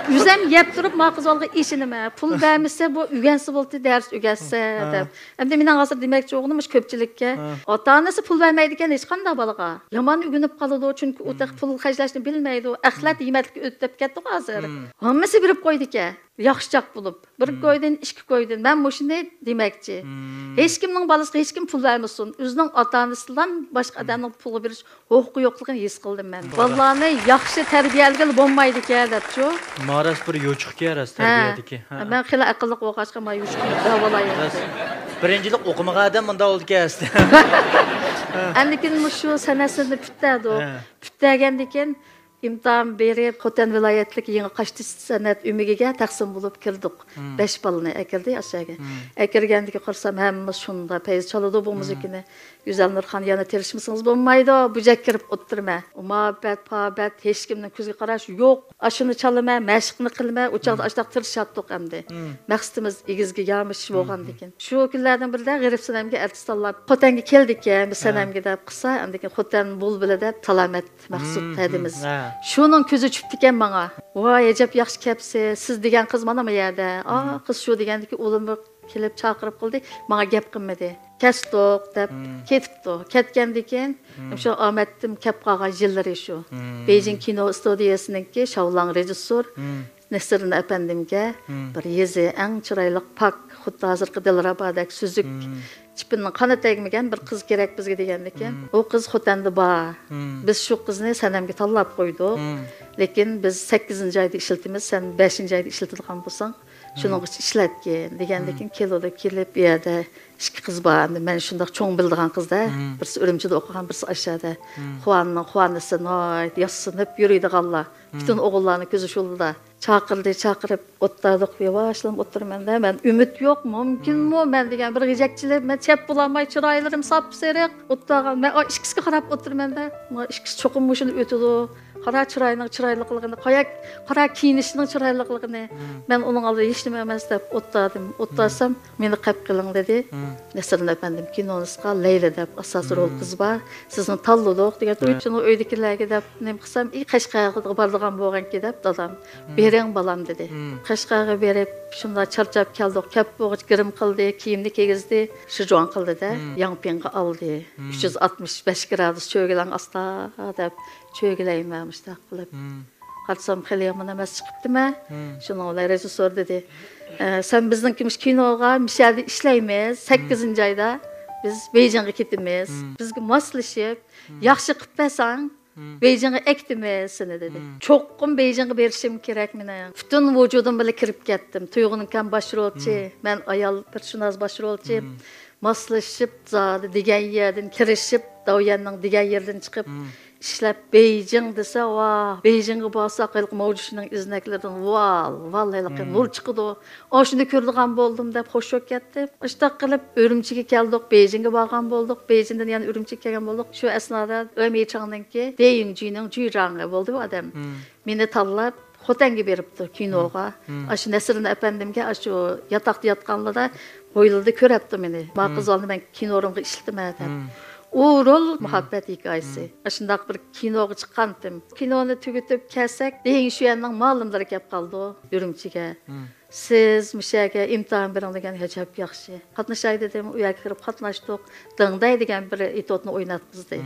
ئۆزەم يەپ تۇرۇپ، ما قىز بالىغا ئېچىنىمەن. پۇل بەرمىسە، بۇ ئۆگەنسە بولدى، دەرس ئۆگەتسە دەپ. ئەمدى مېنىڭ ھازىر دېمەكچى بولغىنىم مۇشۇ كۆپچىلىككە. ئاتا-ئانىسى پۇل بەرمەيدىكەن ھېچقانداق بالىغا. يامان ئۆگىنىپ قالىدۇ، چۈنكى ئۇ تېخى پۇل خەجلەشنى بىلمەيدۇ. ئەخلەت يېمەكلىككە ئۆتۈپ كەتتىغۇ ھازىر. ھەممىسى بېرىپ قويىدىكەن. ياخشىچاق بولۇپ. بىر كويدىن، ئىككى كويدىن. مەن مۇشۇنى دېمەكچى. ھېچكىمنىڭ بالىسىغا ھېچكىم پۇل بەرمىسۇن. ئۆزىنىڭ ئاتا-ئانىسىدىن باشقا ئادەمنىڭ پۇلغا بېرىش ھوقۇقى يوقلۇقىنى ھېس قىلدىم مەن. توغرا. بالىلارنى ياخشى تەربىيەلىگىلى بولمايدىكەن دەپچۇ. ما راست بىر يوچۇقكەن راست ھە. تەربىيەدىكى. ھە. مەن خېلى ئەقىللىق بولغاچقا ما يوچۇقنى دەۋالايمەن. راست. بىرىنچىلىك ئوقۇمىغان ئادەم مۇنداق بولىدىكەن ئەسلى. ئەمدىكىن مۇشۇ سەنئەت سىنىپىنى پۈتتەدۇق. ھە. پۈتتەگەندىكىن ئىمتىھان بېرىپ، خوتەن ۋىلايەتلىك يېڭى قاشتېشى سەنئەت ئۆمىكىگە تەقسىم بولۇپ كىردۇق. بەش بالىنى ئەكىردى ئاشۇ يەرگە. ئەكىرگەندىكى قارىسام، ھەممە شۇنداق پەيز چالىدۇ بۇ مۇزىكىنى. گۈزەل نۇرخان، يەنە تىرىشمىسىڭىز بولمايدۇ، بۇ جەك كىرىپ ئولتۇرىمەن. ئۇمابەت، پابەت، ھېچكىمنىڭ كۆزىگە قاراش يوق. ئاشۇنى چالىمەن، مەشىقنى قىلىمەن، ئۇ چاغدا ئاشۇنداق تىرىشاتتۇق ئەمدى. مەقسىتىمىز ئېگىزگە يارمىشىش بولغاندىكىن. شۇ كۈنلەردىن بىرىدە غېرىب سەنەمگە ئەرتىس تاللاپ، خوتەنگە كەلدىكەن، بىز سەنەمگە دەپ قىلسا، ئەمدىكىن خوتەن بۇلبۇلى دەپ تالامەت مەخسۇت ھەدىمىز. شۇنىڭ كۆزى چۈشۈپتىكەن ماڭا. ۋاي، ئەجەب ياخشى كەپسىز، سىز دېگەن قىز مانا بۇ يەردە. ئا، قىز شۇ دېگەندىكىن ئۇلىمۇ كېلىپ چاقىرىپ قىلدى، ماڭا گەپ قىلمىدى. كەچتۇق دەپ كېتىپتۇ. كەتكەندىكىن شۇ ئامەتتىم كەپ قالغان يىللىرى شۇ. بېيجىڭ كىنو ئىستۇدىيەسىنىڭكى شاۋلاڭ رېژىسسور نەسىرىدىن ئەپەندىمگە بىر يېزى ئەڭ چىرايلىق، پاك، خۇددى ھازىرقى دىلرەبادەك سۈزۈك، چىپىنىڭ قانا تەگمىگەن بىر قىز كېرەك بىزگە دېگەندىكىن، ئۇ قىز خوتەندە بار. بىز شۇ قىزنى سەنەمگە تاللاپ قويدۇق. لېكىن بىز سەككىزىنچى ئايدا ئىشلىتىمىز، سەن بەشىنچى ئايدا ئىشلىتىدىغان بولساڭ، شۇنىڭغىچە ئىشلەتكىن دېگەندىكىن، كېلىدۇ، كېلىپ، بۇ يەردە ئىككى قىز بار. ئەمدى مەن شۇنداق چوڭ بىلىدىغان قىز-دە، بىرسى ئۈرۈمچىدە ئوقۇغان، بىرسى ئاشۇ يەردە. قۇۋاننىڭ قۇۋانىسى ناھايىتى ياسىنىپ يۈرىدىغانلار. پۈتۈن ئوغۇللارنىڭ كۆزى شۇلىدا. چاقىردى، چاقىرىپ ئولتۇردۇق، ياۋاشلىنىپ ئولتۇرىمەن-دە. مەن ئۈمىد يوق، مۇمكىنمۇ مەن دېگەن بىر غېجەكچىلىك، مەن چەپ بولالماي، چىرايلىرىم ساپسېرىق، ئولتۇرغان. مەن ئا، ئىككىسىگە قاراپ ئولتۇرىمەن-دە. ما ئىككىسى چوقۇم مۇشۇنى ئۆتىدۇ. قارا چىراينىڭ چىرايلىقلىقىنى، قايا، قارا كىيىنىشنىڭ چىرايلىقلىقىنى. مەن ئۇنىڭ ئالدىدا ھېچنېمە ئەمەس دەپ ئولتۇردۇم. ئولتۇرسام، مېنى قەپ قىلىڭ دېدى. نەسرىدىن ئەپەندىم، كىنونىسقا لەيلى دەپ ئاساسىي رول قىز بار. سىزنى تاللىدۇق دېگەن. شۇنى ئۆيدىكىلەرگە دەپ نېمە قىلسام، ئى، قەشقەرگە بارىدىغان بولغانكى دەپ دادام. بېرىڭ بالام دېدى. قەشقەرگە بېرىپ، شۇنداق چارچاپ كەلدۇق. كەپ بولغۇچە گىرىم قىلدى، كىيىمنى كىيگۈزدى. شىجۇاڭ قىلدى-دە، ياڭپىڭغا ئالدى. ئۈچ يۈز ئاتمىش بەش گرادۇس چۆگىلەڭ ئاستا دەپ. چۆگىلەيمەن مۇشۇنداق قىلىپ. قارىسام خېلى يامان ئەمەس چىقىپتىمەن. شۇنىڭ بىلەن رېژىسسور دېدى، «ئە، سەن بىزنىڭكى مۇشۇ كىنوغا مۇشۇ يەردە ئىشلەيمىز، سەككىزىنچى ئايدا بىز بېيجىڭغا كېتىمىز. بىزگە ماسلىشىپ، ياخشى قىلىپ بەرسەڭ، بېيجىڭغا ئەكىتىمىز سېنى» دېدى. چوقۇم بېيجىڭغا بېرىشىم كېرەك مېنىڭ. پۈتۈن ۋۇجۇدۇم بىلەن كىرىپ كەتتىم. تۇيغۇن ئاكام باش رولچى، مەن ئايال پېرسوناژ باش رولچى. ماسلىشىپ، زادى دېگەن يەردىن كىرىشىپ، داۋيەننىڭ دېگەن يېرىدىن چىقىپ، ئىشلەپ بېيجىڭ دېسە، ۋاھ، بېيجىڭغا بارساق ھېلىقى ماۋجۇشىنىڭ ئىزنەكلىرىدىن ۋال ۋال ھېلىقى نۇر چىقىدۇ. ئاشۇنى كۆرىدىغان بولدۇم دەپ خوش بولۇپ كەتتىم. ئاشۇنداق قىلىپ ئۈرۈمچىگە كەلدۇق، بېيجىڭغا بارغان بولدۇق، بېيجىڭدىن يەنە ئۈرۈمچىگە كەلگەن بولدۇق. شۇ ئەسنادا ئۆمىچاڭنىڭكى دېيىڭجۈنىڭ جۈيجاڭى بولدى بۇ ئادەم. مېنى تاللاپ خوتەنگە بېرىپتۇ كىنوغا. ئاشۇ نەسرىدىن ئەپەندىمگە ئاشۇ ياتاقتا ياتقانلىرىدا ھويلىدا كۆرەپتۇ مېنى. ما قىز بالىنى مەن كىنورۇمغا ئىشلىتىمەن دەپ. ئۇ رول مۇھەببەت ھېكايىسى. ئاشۇنداق بىر كىنوغا چىققانتىم. كىنونى تۈگىتىپ كەلسەك، دېيىڭ شۈەننىڭ مالىملىرى كەپ قالدى ئۈرۈمچىگە. سىز مۇشۇ يەرگە ئىمتىھان بېرىڭ دېگەن، ئەجەب ياخشى. قاتنىشاي دېدىم، ئۇ يەرگە كىرىپ قاتناشتۇق. دىڭدەي دېگەن بىر ئېتوتنى ئويناتقۇزدى.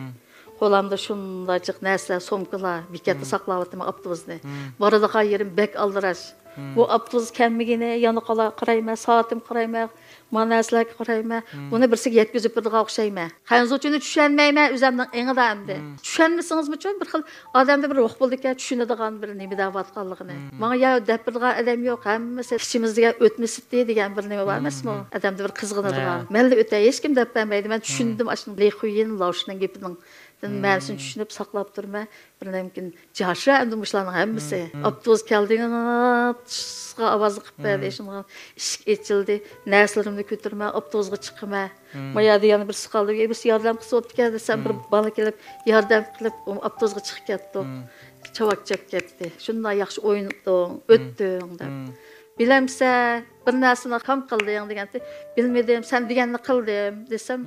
قولۇمدا شۇنداق جىق نەرسىلەر، سومكىلار، بېكەتتە ساقلاۋاتىمەن ئاپتوبۇسنى. بارىدىغان يېرىم بەك ئالدىراش. بۇ ئاپتوبۇس كەلمىگىنى يەنە قالا-، قارايمەن، سائىتىمگە قارايمەن، ما نەرسىلەرگە قارايمەن. بۇنى بىرسىگە يەتكۈزۈپ بېرىدىغان ئوخشايمەن. خەنزۇچىنى چۈشەنمەيمەن ئۆزەمنىڭ ئېڭىدا ئەمدى. چۈشەنمىسىڭىزمۇچۇ بىر خىل ئادەمدە بىر روھ بولىدىكەن، چۈشىنىدىغان بىر نېمە دەۋاتقانلىقىنى. ماڭا يا دەپ بېرىدىغان ئادەم يوق، ھەممىسى ئىچىمىزدىكى ئۆتمۈسىتى دېگەن بىر نېمە بار ئەمەسمۇ؟ ئادەمدە بىر قىزغىنىدىغان. مەنلا ئۆتە ھېچكىم دەپ بەرمەيدۇ. مەن چۈشەندىم ئاشۇ لى خۇيىن لاۋشىنىڭ گېپىنىڭ مەنىسىنى چۈشىنىپ ساقلاپ تۇرىمەن. بىر نەمكىن جاشا ئەمدى مۇشۇلارنىڭ ھەممىسى. ئاپتوبۇس كەلدى، تىشقا ئاۋازنى قىلىپ بەردى. شۇنداق ئىشىك ئېچىلدى. نەرسىلىرىمنى كۆتۈرىمەن، ئاپتوبۇسقا چىقىمەن. ما يەردە يەنە بىرسى قالدى. بىرسى ياردەم قىلسا بوپتىكەن دېسەم، بىر بالا كېلىپ ياردەم قىلىپ، ئۇ ئاپتوبۇسقا چىقىپ كەتتۇق. چاۋاك چەپ كەتتى. شۇنداق ياخشى ئوينىدىڭ، ئۆتتۈڭ دەپ. بىلەمسەن، بىر نەرسىنى كام قىلدىڭ دېگەنتى. بىلمىدىم، سەن دېگەننى قىلدىم دېسەم،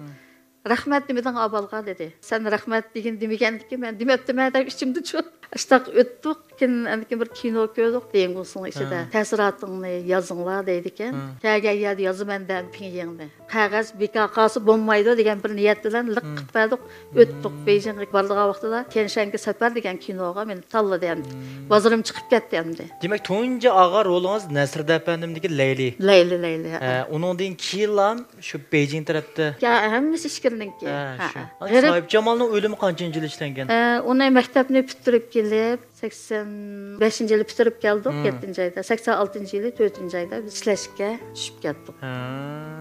رەھمەت دېمىدىڭ ئاۋۋالغا دېدى. سەن رەھمەت دېگىن دېمىگەنكى مەن دېمەپتىمەن دەپ ئىچىمدە چۇ. ئاشتاق ئۆتتۇق. كېيىن ئاندىن كېيىن بىر كىنو كۆردۇق دېڭگۇسنىڭ ئىچىدە. تەسىراتىڭنى يازىڭلار دەيدىكەن. كەلگەن يەردە يازىمەن دەم پىڭيىڭنى. قەغەز بىكار قالسا بولمايدۇ دېگەن بىر نىيەت بىلەن لىق قىلىپ بەردۇق. ئۆتتۇق. بېيجىڭغا بارىدىغان ۋاقتىدا تيەنشەنگە سەپەر دېگەن كىنوغا مېنى تاللىدى ئەمدى. بازىرىم چىقىپ كەتتى ئەمدى. دېمەك، تۇنجى ئالغان رولىڭىز نەسىردىن ئەپەندىمدىكى لەيلى. لەيلى، لەيلى، ھە. ھە، ئۇنىڭدىن كېيىنلا شۇ بېيجىڭ تەرەپتە. يا، ھەممىسى ئىچكىرىنىڭكى. ھە، ھە، شۇ. ھە. ئانا غېرىب ساھىبجامالنىڭ ئۆلۈمى قانچىنچى يىلى ئىشلەنگەن؟ ئە، ئۇنى مەكتەپنى پۈتتۈرۈپ كېلىپ، سەكسەن بەشىنچى يىلى پۈتتۈرۈپ كەلدۇق، يەتتىنچى ئايدا. سەكسەن ئالتىنچى يىلى تۆتىنچى ئايدا بىز ئىشلەشكە چۈشۈپ كەتتۇق. ھە.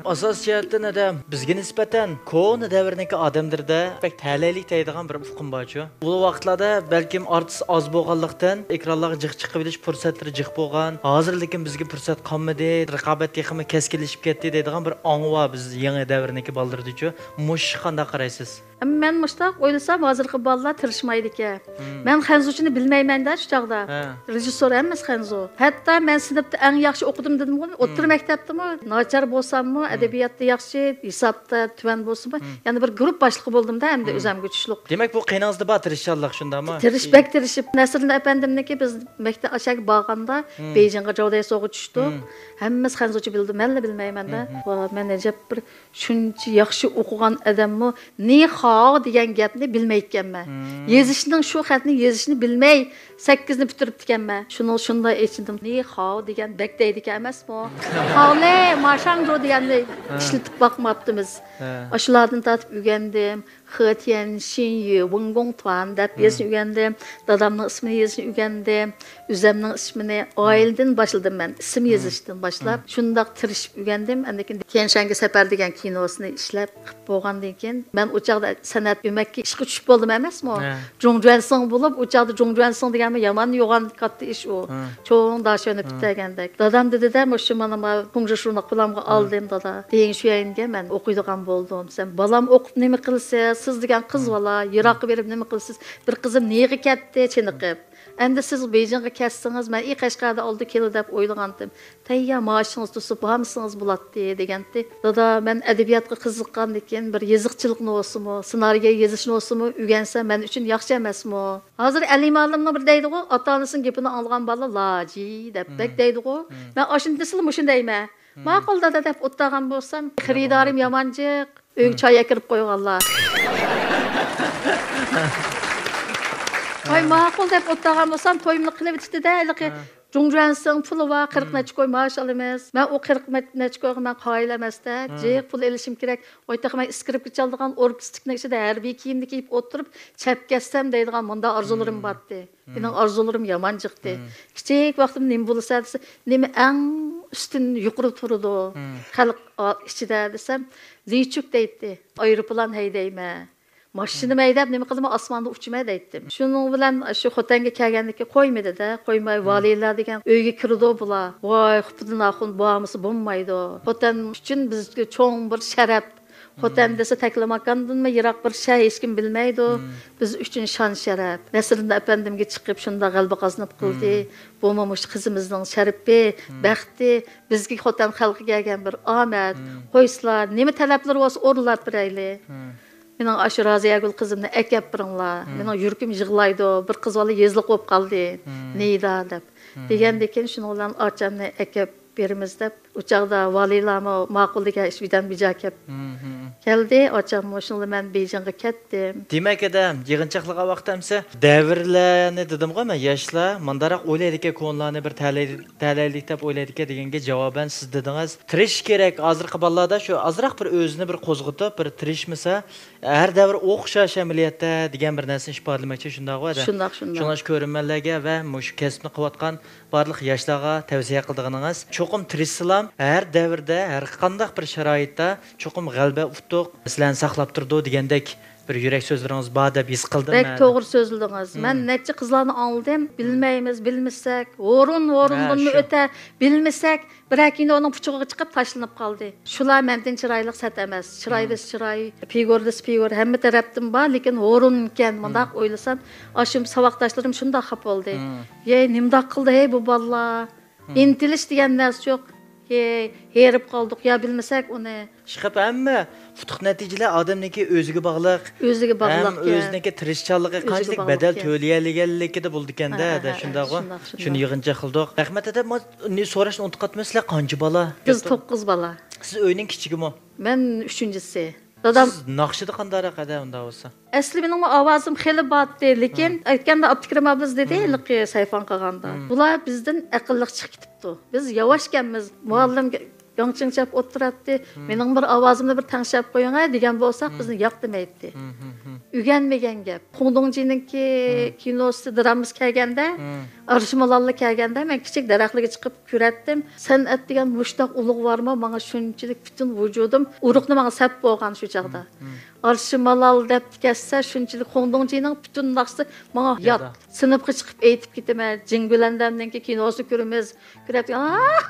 ئاساسىي جەھەتتىن ئادەم بىزگە نىسبەتەن كونا دەۋرنىڭكى ئادەملىرىدە بەك تەلەيلىك دەيدىغان بىر ئۇقۇم بارچۇ. ئۇ ۋاقىتلاردا بەلكىم ئارتىس ئاز بولغانلىقتىن، ئېكرانلارغا جىق چىقىۋېلىش پۇرسەتلىرى جىق بولغان. ھازىر لېكىن بىزگە پۇرسەت قالمىدى، رىقابەت تېخىمۇ كەسكىنلىشىپ كەتتى دەيدىغان بىر ئاڭ بار بىز يېڭى دەۋرنىڭكى بالىلىرىدىچۇ. مۇشۇ قانداق قارايسىز؟ ئەمما مەن مۇشتاق ئويلىسام، ھازىرقى بالىلار تىرىشمايدىكەن. مەن خەنزۇچىنى بىلمەيمەن-دە شۇ چاغدا. ھە. رېژىسسور ھەممىسى خەنزۇ. ھەتتا مەن سىنىپتا ئەڭ ياخشى ئوقۇدۇم دېدىمغۇ، ئوتتۇرا مەكتەپتىمۇ ناچار بولساممۇ، ئەدەبىياتتا ياخشى، ھېسابتا تۆۋەن بولسىمۇ، يەنە بىر گۇرۇپپا باشلىقى بولدۇم-دە ئەمدى ئۆزەمگە چۈشلۈق. دېمەك، بۇ قېنىڭىزدا بار تىرىشچانلىق، شۇنداقمۇ؟ تىرىش، بەك تىرىشىپ، نەسرىدىن ئەپەندىمنىڭكى بىز مەكتەپ ئاشاكى بارغاندا بېيجىڭغا جاۋدەيسوغا چۈشتۇق. ھەممىسى خەنزۇچە بىلدى، مەنلا بىلمەيمەن-دە. ۋا، مەن ئەجەب بىر شۇنچە ياخشى ئوقۇغان ئادەممۇ نى خاۋ دېگەن گەپنى بىلمەيدىكەنمەن. يېزىشنىڭ، شۇ خەتنى يېزىشنى بىلمەي سەككىزنى پۈتتۈرۈپتىكەنمەن. شۇنىڭ شۇنداق ئېچىندىم. نى خاۋ دېگەن بەك دەيدىكەن ئەمەسمۇ؟ خاۋلې ماشاڭجۇ دېگەننى ئىشلىتىپ باقماپتىمىز. ئاشۇلاردىن تارتىپ ئۆگەندىم. خېتيەن، شىنيۈ، ۋېڭگوڭ تۇەن دەپ يېزىشنى ئۆگەندىم. دادامنىڭ ئىسمىنى يېزىشنى ئۆگەندىم. ئۆزەمنىڭ ئىسمىنى ئائىلىدىن باشلىدىم مەن. ئىسىم يېزىشتىن باشلاپ، شۇنداق تىرىشىپ ئۆگەندىم. ئاندىن كېيىن تيەنشەنگە سەپەر دېگەن كىنوسىنى ئىشلەپ قىپ بولغاندىن كېيىن، مەن ئۇ چاغدا سەنئەت ئۆمەككە ئىشقا چۈشۈپ بولدۇم ئەمەسمۇ؟ جۇڭجۈەنسىڭ بولۇپ، ئۇ چاغدا جۇڭجۇەنسىڭ دېگەنمۇ يامان يوغان كاتتا ئىش ئۇ. چوڭ داشۆنى پۈتتۈرگەندەك. دادام دېدى-دە، مۇشۇ مانا ما كۇڭژىشۇنى قولۇمغا ئالدىم، دادا. دېيىڭ شۈەنگە مەن ئوقۇيدىغان بولدۇم. سەن بالام ئوقۇپ نېمە قىلىسىز؟ سىز دېگەن قىز بالا، يىراققا بېرىپ نېمە قىلىسىز؟ بىر قىزىم نېغى كەتتى چېنىقىپ. ئەمدى سىز بېيجىڭغا كەتسىڭىز، مەن ئى قەشقەردە ئالدى كېلى دەپ ئويلىغانتىم. تەييار مائاشىڭىز تۇرسا بارمىسىڭىز بولاتتى، دېگەنتى. دادا، مەن ئەدەبىياتقا قىزىققاندىكىن بىر يېزىقچىلىقنى بولسىمۇ، سېنارىيە يېزىشنى بولسىمۇ ئۆگەنسەم مەن ئۈچۈن ياخشى ئەمەسمۇ؟ ھازىر ئەلى مالىمنىڭ بىر دەيدىغۇ، ئاتا-ئانىسىنىڭ گېپىنى ئاڭلىغان بالا لاجى دەپ بەك دەيدىغۇ. مەن ئاشۇنى دېسىلا مۇشۇنى دەيمەن. ماقۇل دادا دەپ ئولتۇرغان بولسام، خېرىدارىم يامان جىق، ئۆيگە چاي ئەكىرىپ قويغانلار. ۋاي، ماقۇل دەپ ئولتۇرغان بولسام، تويۇمنى قىلىۋېتىشتى-دە، ھېلىقى جۇڭجۈەنسىڭ پۇلى بار، قىرىق نەچچە كوي مائاش ئالىمىز. مەن ئۇ قىرىق نەچچە كويغا مەن قايىل ئەمەس-دە، جىق پۇل ئېلىشىم كېرەك. ۋاي، تېخى مەن ئىسكرىپكا چالىدىغان ئوركېستىرنىڭ ئىچىدە ھەربىي كىيىمنى كىيىپ ئولتۇرۇپ، چەپ كەتسەم دەيدىغان مۇنداق ئارزۇلىرىم بارتتى. مېنىڭ ئارزۇلىرىم يامان جىقتى. كىچىك ۋاقتىمدا نېمە بولسا دېسە، نېمە ئەڭ ئۈستۈن يۇقىرى تۇرىدۇ خەلق ئا-، ئىچىدە دېسەم، لىچۈك دەيتتى. ئايروپىلان ھەيدەيمەن، ماشىنىمۇ ھەيدەپ، نېمە قىلىمەن، ئاسماندا ئۇچىمەن دەيتتىم. شۇنىڭ بىلەن شۇ خوتەنگە كەلگەندىن كېيىن قويمىدى-دە، قويماي، ھىم. ۋالىيلار دېگەن ئۆيگە كىرىدۇ بۇلار. ۋاي، خۇپىدىن ئاخۇن بارمىسا بولمايدۇ. خوتەن ئۈچۈن بىزگە چوڭ بىر شەرەپ. خوتەن دېسە تەكلىماكاندىنمۇ يىراق بىر شەھەر، ھېچكىم بىلمەيدۇ. بىز ئۈچۈن شان-شەرەپ. نەسرىدىن ئەپەندىمگە چىقىپ شۇنداق غەلىبە قازىنىپ قىلدى. بۇمۇ مۇشۇ قىزىمىزنىڭ شەرىپى، بەختى، بىزگە خوتەن خەلقىگە كەلگەن بىر ئامەت. قويسىلا، نېمە تەلەپلىرى بولسا ئورۇنلاپ بېرەيلى. مېنىڭ ئاشۇ رازىيەگۈل قىزىمنى ئەكەپ بېرىڭلار. مېنىڭ يۈرىكىم يىغلايدۇ. بىر قىز بالا يېزىلىق بولۇپ قالدى. نىدا دەپ. دېگەندىن كېيىن شۇنىڭ بىلەن ئاچامنى ئەكەپ بېرىمىز دەپ، ئۇ چاغدا ۋالىيلارمۇ ماقۇل دېگەن ئىش بىدەن بىجا كەپ كەلدى. ئاچاممۇ شۇنىڭ بىلەن مەن بېيجىڭغا كەتتىم. دېمەك، ئەدە، يىغىنچاقلىغان ۋاقىت ئەمسە دەۋرلەرنى دېدىمغۇ مەن، ياشلار مۇنداقراق ئويلايدىكەن، كونىلارنى بىر تەلەي-، تەلەيلىك دەپ ئويلايدىكەن دېگەنگە جاۋابەن سىز دېدىڭىز. تىرىشىش كېرەك. ھازىرقى بالىلاردا شۇ ئازراق بىر ئۆزىنى بىر قوزغىتىپ، بىر تىرىشمىسا، ھەر دەۋر ئوخشاش ئەمەلىيەتتە دېگەن بىر نەرسىنى ئىپادىلىمەكچى، شۇنداقغۇ ھەدە؟ شۇنداق، شۇنداق. شۇڭلاشقا كۆرۈرمەنلەرگە ۋە مۇشۇ كەسىپنى قىلىۋاتقان بارلىق ياشلارغا تەۋسىيە قىلىدىغىنىڭىز، چوقۇم تىرىشسىلام، ھەر دەۋردە، ھەر قانداق بىر شارائىتتا چوقۇم غەلىبە ئۇتۇق سىلەرنى ساقلاپ تۇرىدۇ دېگەندەك بىر يۈرەك سۆزلىرىڭىز بار دەپ ھېس قىلدىم بەك مەن. توغرا سۆزلىدىڭىز. مەن نەچچە قىزلارنى ئاڭلىدىم. بىلمەيمىز، بىلمىسەك، ھورۇن ھورۇندىنمۇ ئۆتە، بىلمىسەك، بىرەر كىنونىڭ پۇچىقىغا چىقىپ تاشلىنىپ قالدى. شۇلار مەندىن چىرايلىق سەت ئەمەس. چىراي دېسە چىراي، پىگۇر دېسە پىگۇر، ھەممە تەرەپتىن بار، لېكىن ھورۇن ئىكەن. مۇنداق ئويلىسام، ئاشۇ ساۋاقداشلىرىم شۇنداق خاپا بولدى. ھەي، نېمىنداق قىلدى ھەي بۇ بالىلار؟ ئىنتىلىش دېگەن نەرسە يوق. ھەي، ھېرىپ قالدۇق يا بىلمىسەك ئۇنى. ئىشقىلىپ ھەممە ئۇتۇق نەتىجىلەر ئادەمنىڭكى ئۆزىگە باغلىق. ئۆزىگە باغلىق ھەم ئۆزىنىڭكى تىرىشچانلىقى، قانچىلىك بەدەل تۆلىيەلىگەنلىكىدە بولىدىكەندە، ھە، ھە، شۇنداقغۇ. شۇنى يىغىنچاق قىلدۇق. رەھمەت ئەدە، ما-، نى سوراشنى ئۇنتۇپ قاپتىمەن، سىلەر قانچە بالا؟ بىز توققۇز بالا. سىز ئۆينىڭ كىچىكىمۇ؟ مەن ئۈچىنچىسى. دادام. سىز ناخشىدا قانداقراق ئەدە ئۇنداق بولسا؟ ئەسلى مېنىڭمۇ ئاۋازىم خېلى بارتتى، لېكىن ئېيتكەندە ئابدۇكېرىم ئابلىز دېدى، ھېلىقى سەيفان قىلغاندا. بۇلار بىزدىن ئەقىللىق چىقىپ كېتىپتۇ. بىز ياۋاشكەنمىز. مۇئەللىم ياڭچىڭچەپ ئولتۇراتتى. مېنىڭ بىر ئاۋازىمنى بىر تەڭشەپ قويۇڭ ھە دېگەن بولساق، بىزنى ياق دېمەيتتى. ئۆگەنمىگەن گەپ. خۇڭدۇڭجىنىڭكى كىنوسى، درامىسى كەلگەندە، ئارشا مالاللا كەلگەندە، مەن كىچىك دەرەخلەرگە چىقىپ كۆرەتتىم. سەنئەت دېگەن مۇشتاق ئۇلۇغ بارمۇ؟ ماڭا شۇنچىلىك پۈتۈن ۋۇجۇدۇم، ئۇرۇقنى ماڭا سەپ بولغان شۇ چاغدا. ئارشا مالال دەپ كەتسە، شۇنچىلىك خۇڭدۇڭجىنىڭ پۈتۈن ناخشىسى ماڭا يات. سىنىپقا چىقىپ ئېيتىپ كېتىمەن. جىڭ گۈلەندەمنىڭكى كىنوسىنى كۆرىمىز. كۆرەتتىڭىز،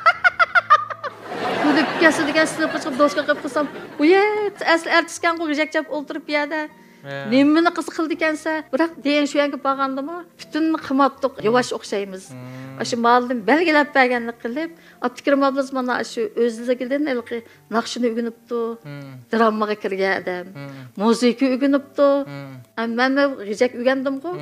كۈلۈپ كەتسە دېگەن، سىنىپقا چىقىپ دوسكا قىلىپ قىلسام، ئۇيە، ئەسلى ئارتىسكەنغۇ، غىجەكچەپ ئولتۇرۇپ بۇ يەردە. نېمىنى قىز قىلىدىكەنسە؟ بىراق دېيىن شۇ يەرگە بارغاندىمۇ، پۈتۈن قىماتلىق ياۋاش ئوخشايمىز. ئاشۇ مالىدىن بەلگىلەپ بەرگەننى قىلىپ، ئابدۇكېرىم ئابلىز مانا شۇ ئۆزلۈكىدىن ھېلىقى ناخشىنى ئۆگىنىپتۇ، دراممىغا كىرگەن ئادەم، مۇزىكا ئۆگىنىپتۇ. ئەمما مەنمۇ غىجەك ئۆگەندىمغۇ،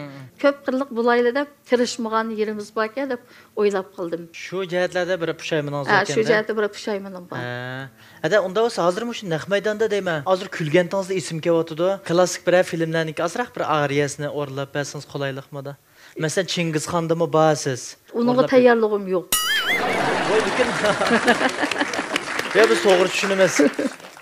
كۆپ قىرلىق بولايلى دەپ تىرىشمىغان يېرىمىز باركەن دەپ ئويلاپ قالدىم. شۇ جەھەتلەردە بىر پۇشايمىنىڭىز ھە، شۇ باركەن-دە. جەھەتتە بىر پۇشايمىنىم بار. ھە. ھەدە، ئۇنداق بولسا ھازىر مۇشۇ نەق مەيداندا دەيمەن. ھازىر كۈلگەنتىڭىزدە ئېسىمگە كېلىۋاتىدۇ. كلاسسىك بىرەر فىلىملەرنىڭكى ئازراق بىر ئارىيەسىنى ئورۇنلاپ بەرسىڭىز قولايلىقمىدۇ؟ مەسىلەن، چىڭگىزخاندىمۇ بارسىز. ئۇنىڭغا تەييارلىقىم يوق. ۋاي، لېكىن يا، بىز توغرا چۈشىنىمىز.